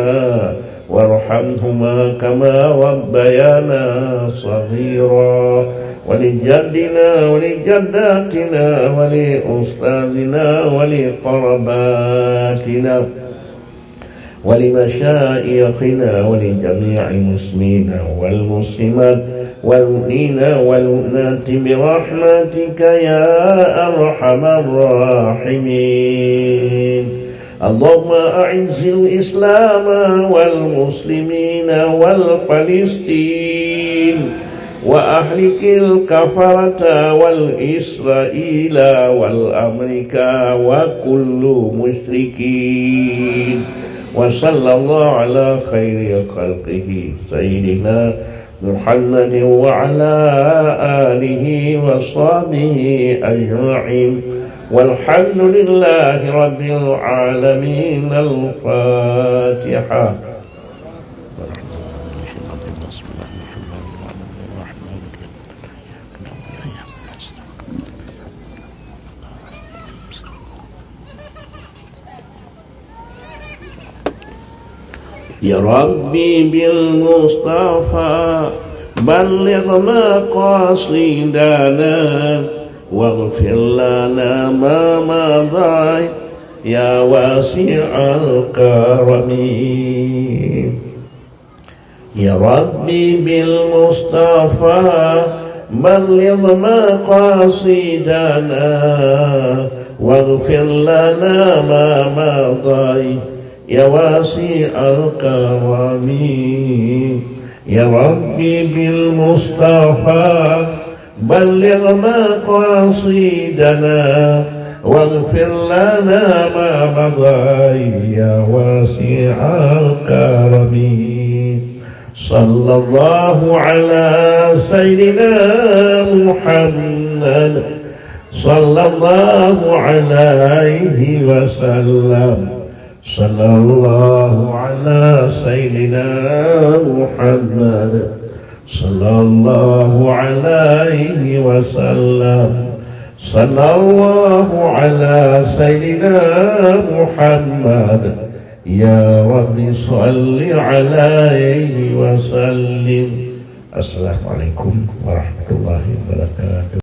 وارحمهما كما ربيانا صغيرا، ولجدنا ولجداتنا ولأستاذنا ولقرباتنا ولمشايخنا ولجميع المسلمين والمسلمات والمؤمنين والمؤمنات برحمتك يا أرحم الراحمين. اللهم أعز الإسلام والمسلمين والفلسطين، وأهلك الكفرة والإسرائيل والأمريكا وكل مشركين. وصلى الله على خير خلقه سيدنا محمد وعلى آله وصحبه أجمعين. والحمد لله رب العالمين. الفاتحة. يا ربي بالمصطفى بلغ مقاصدنا، واغفر لنا ما مضى يا واسع الكرم. يا ربي بالمصطفى بلغ مقاصدنا، واغفر لنا ما مضى يا واسع الكرم. يا ربي بالمصطفى بلغ مقاصدنا، واغفر لنا ما مضى يا واسع الكرم. صلى الله على سيدنا محمد، صلى الله عليه وسلم. صلى الله على سيدنا محمد، صلى الله عليه وسلم. صلى الله على سيدنا محمد، يا رب صل عليه وسلم. السلام عليكم ورحمة الله وبركاته.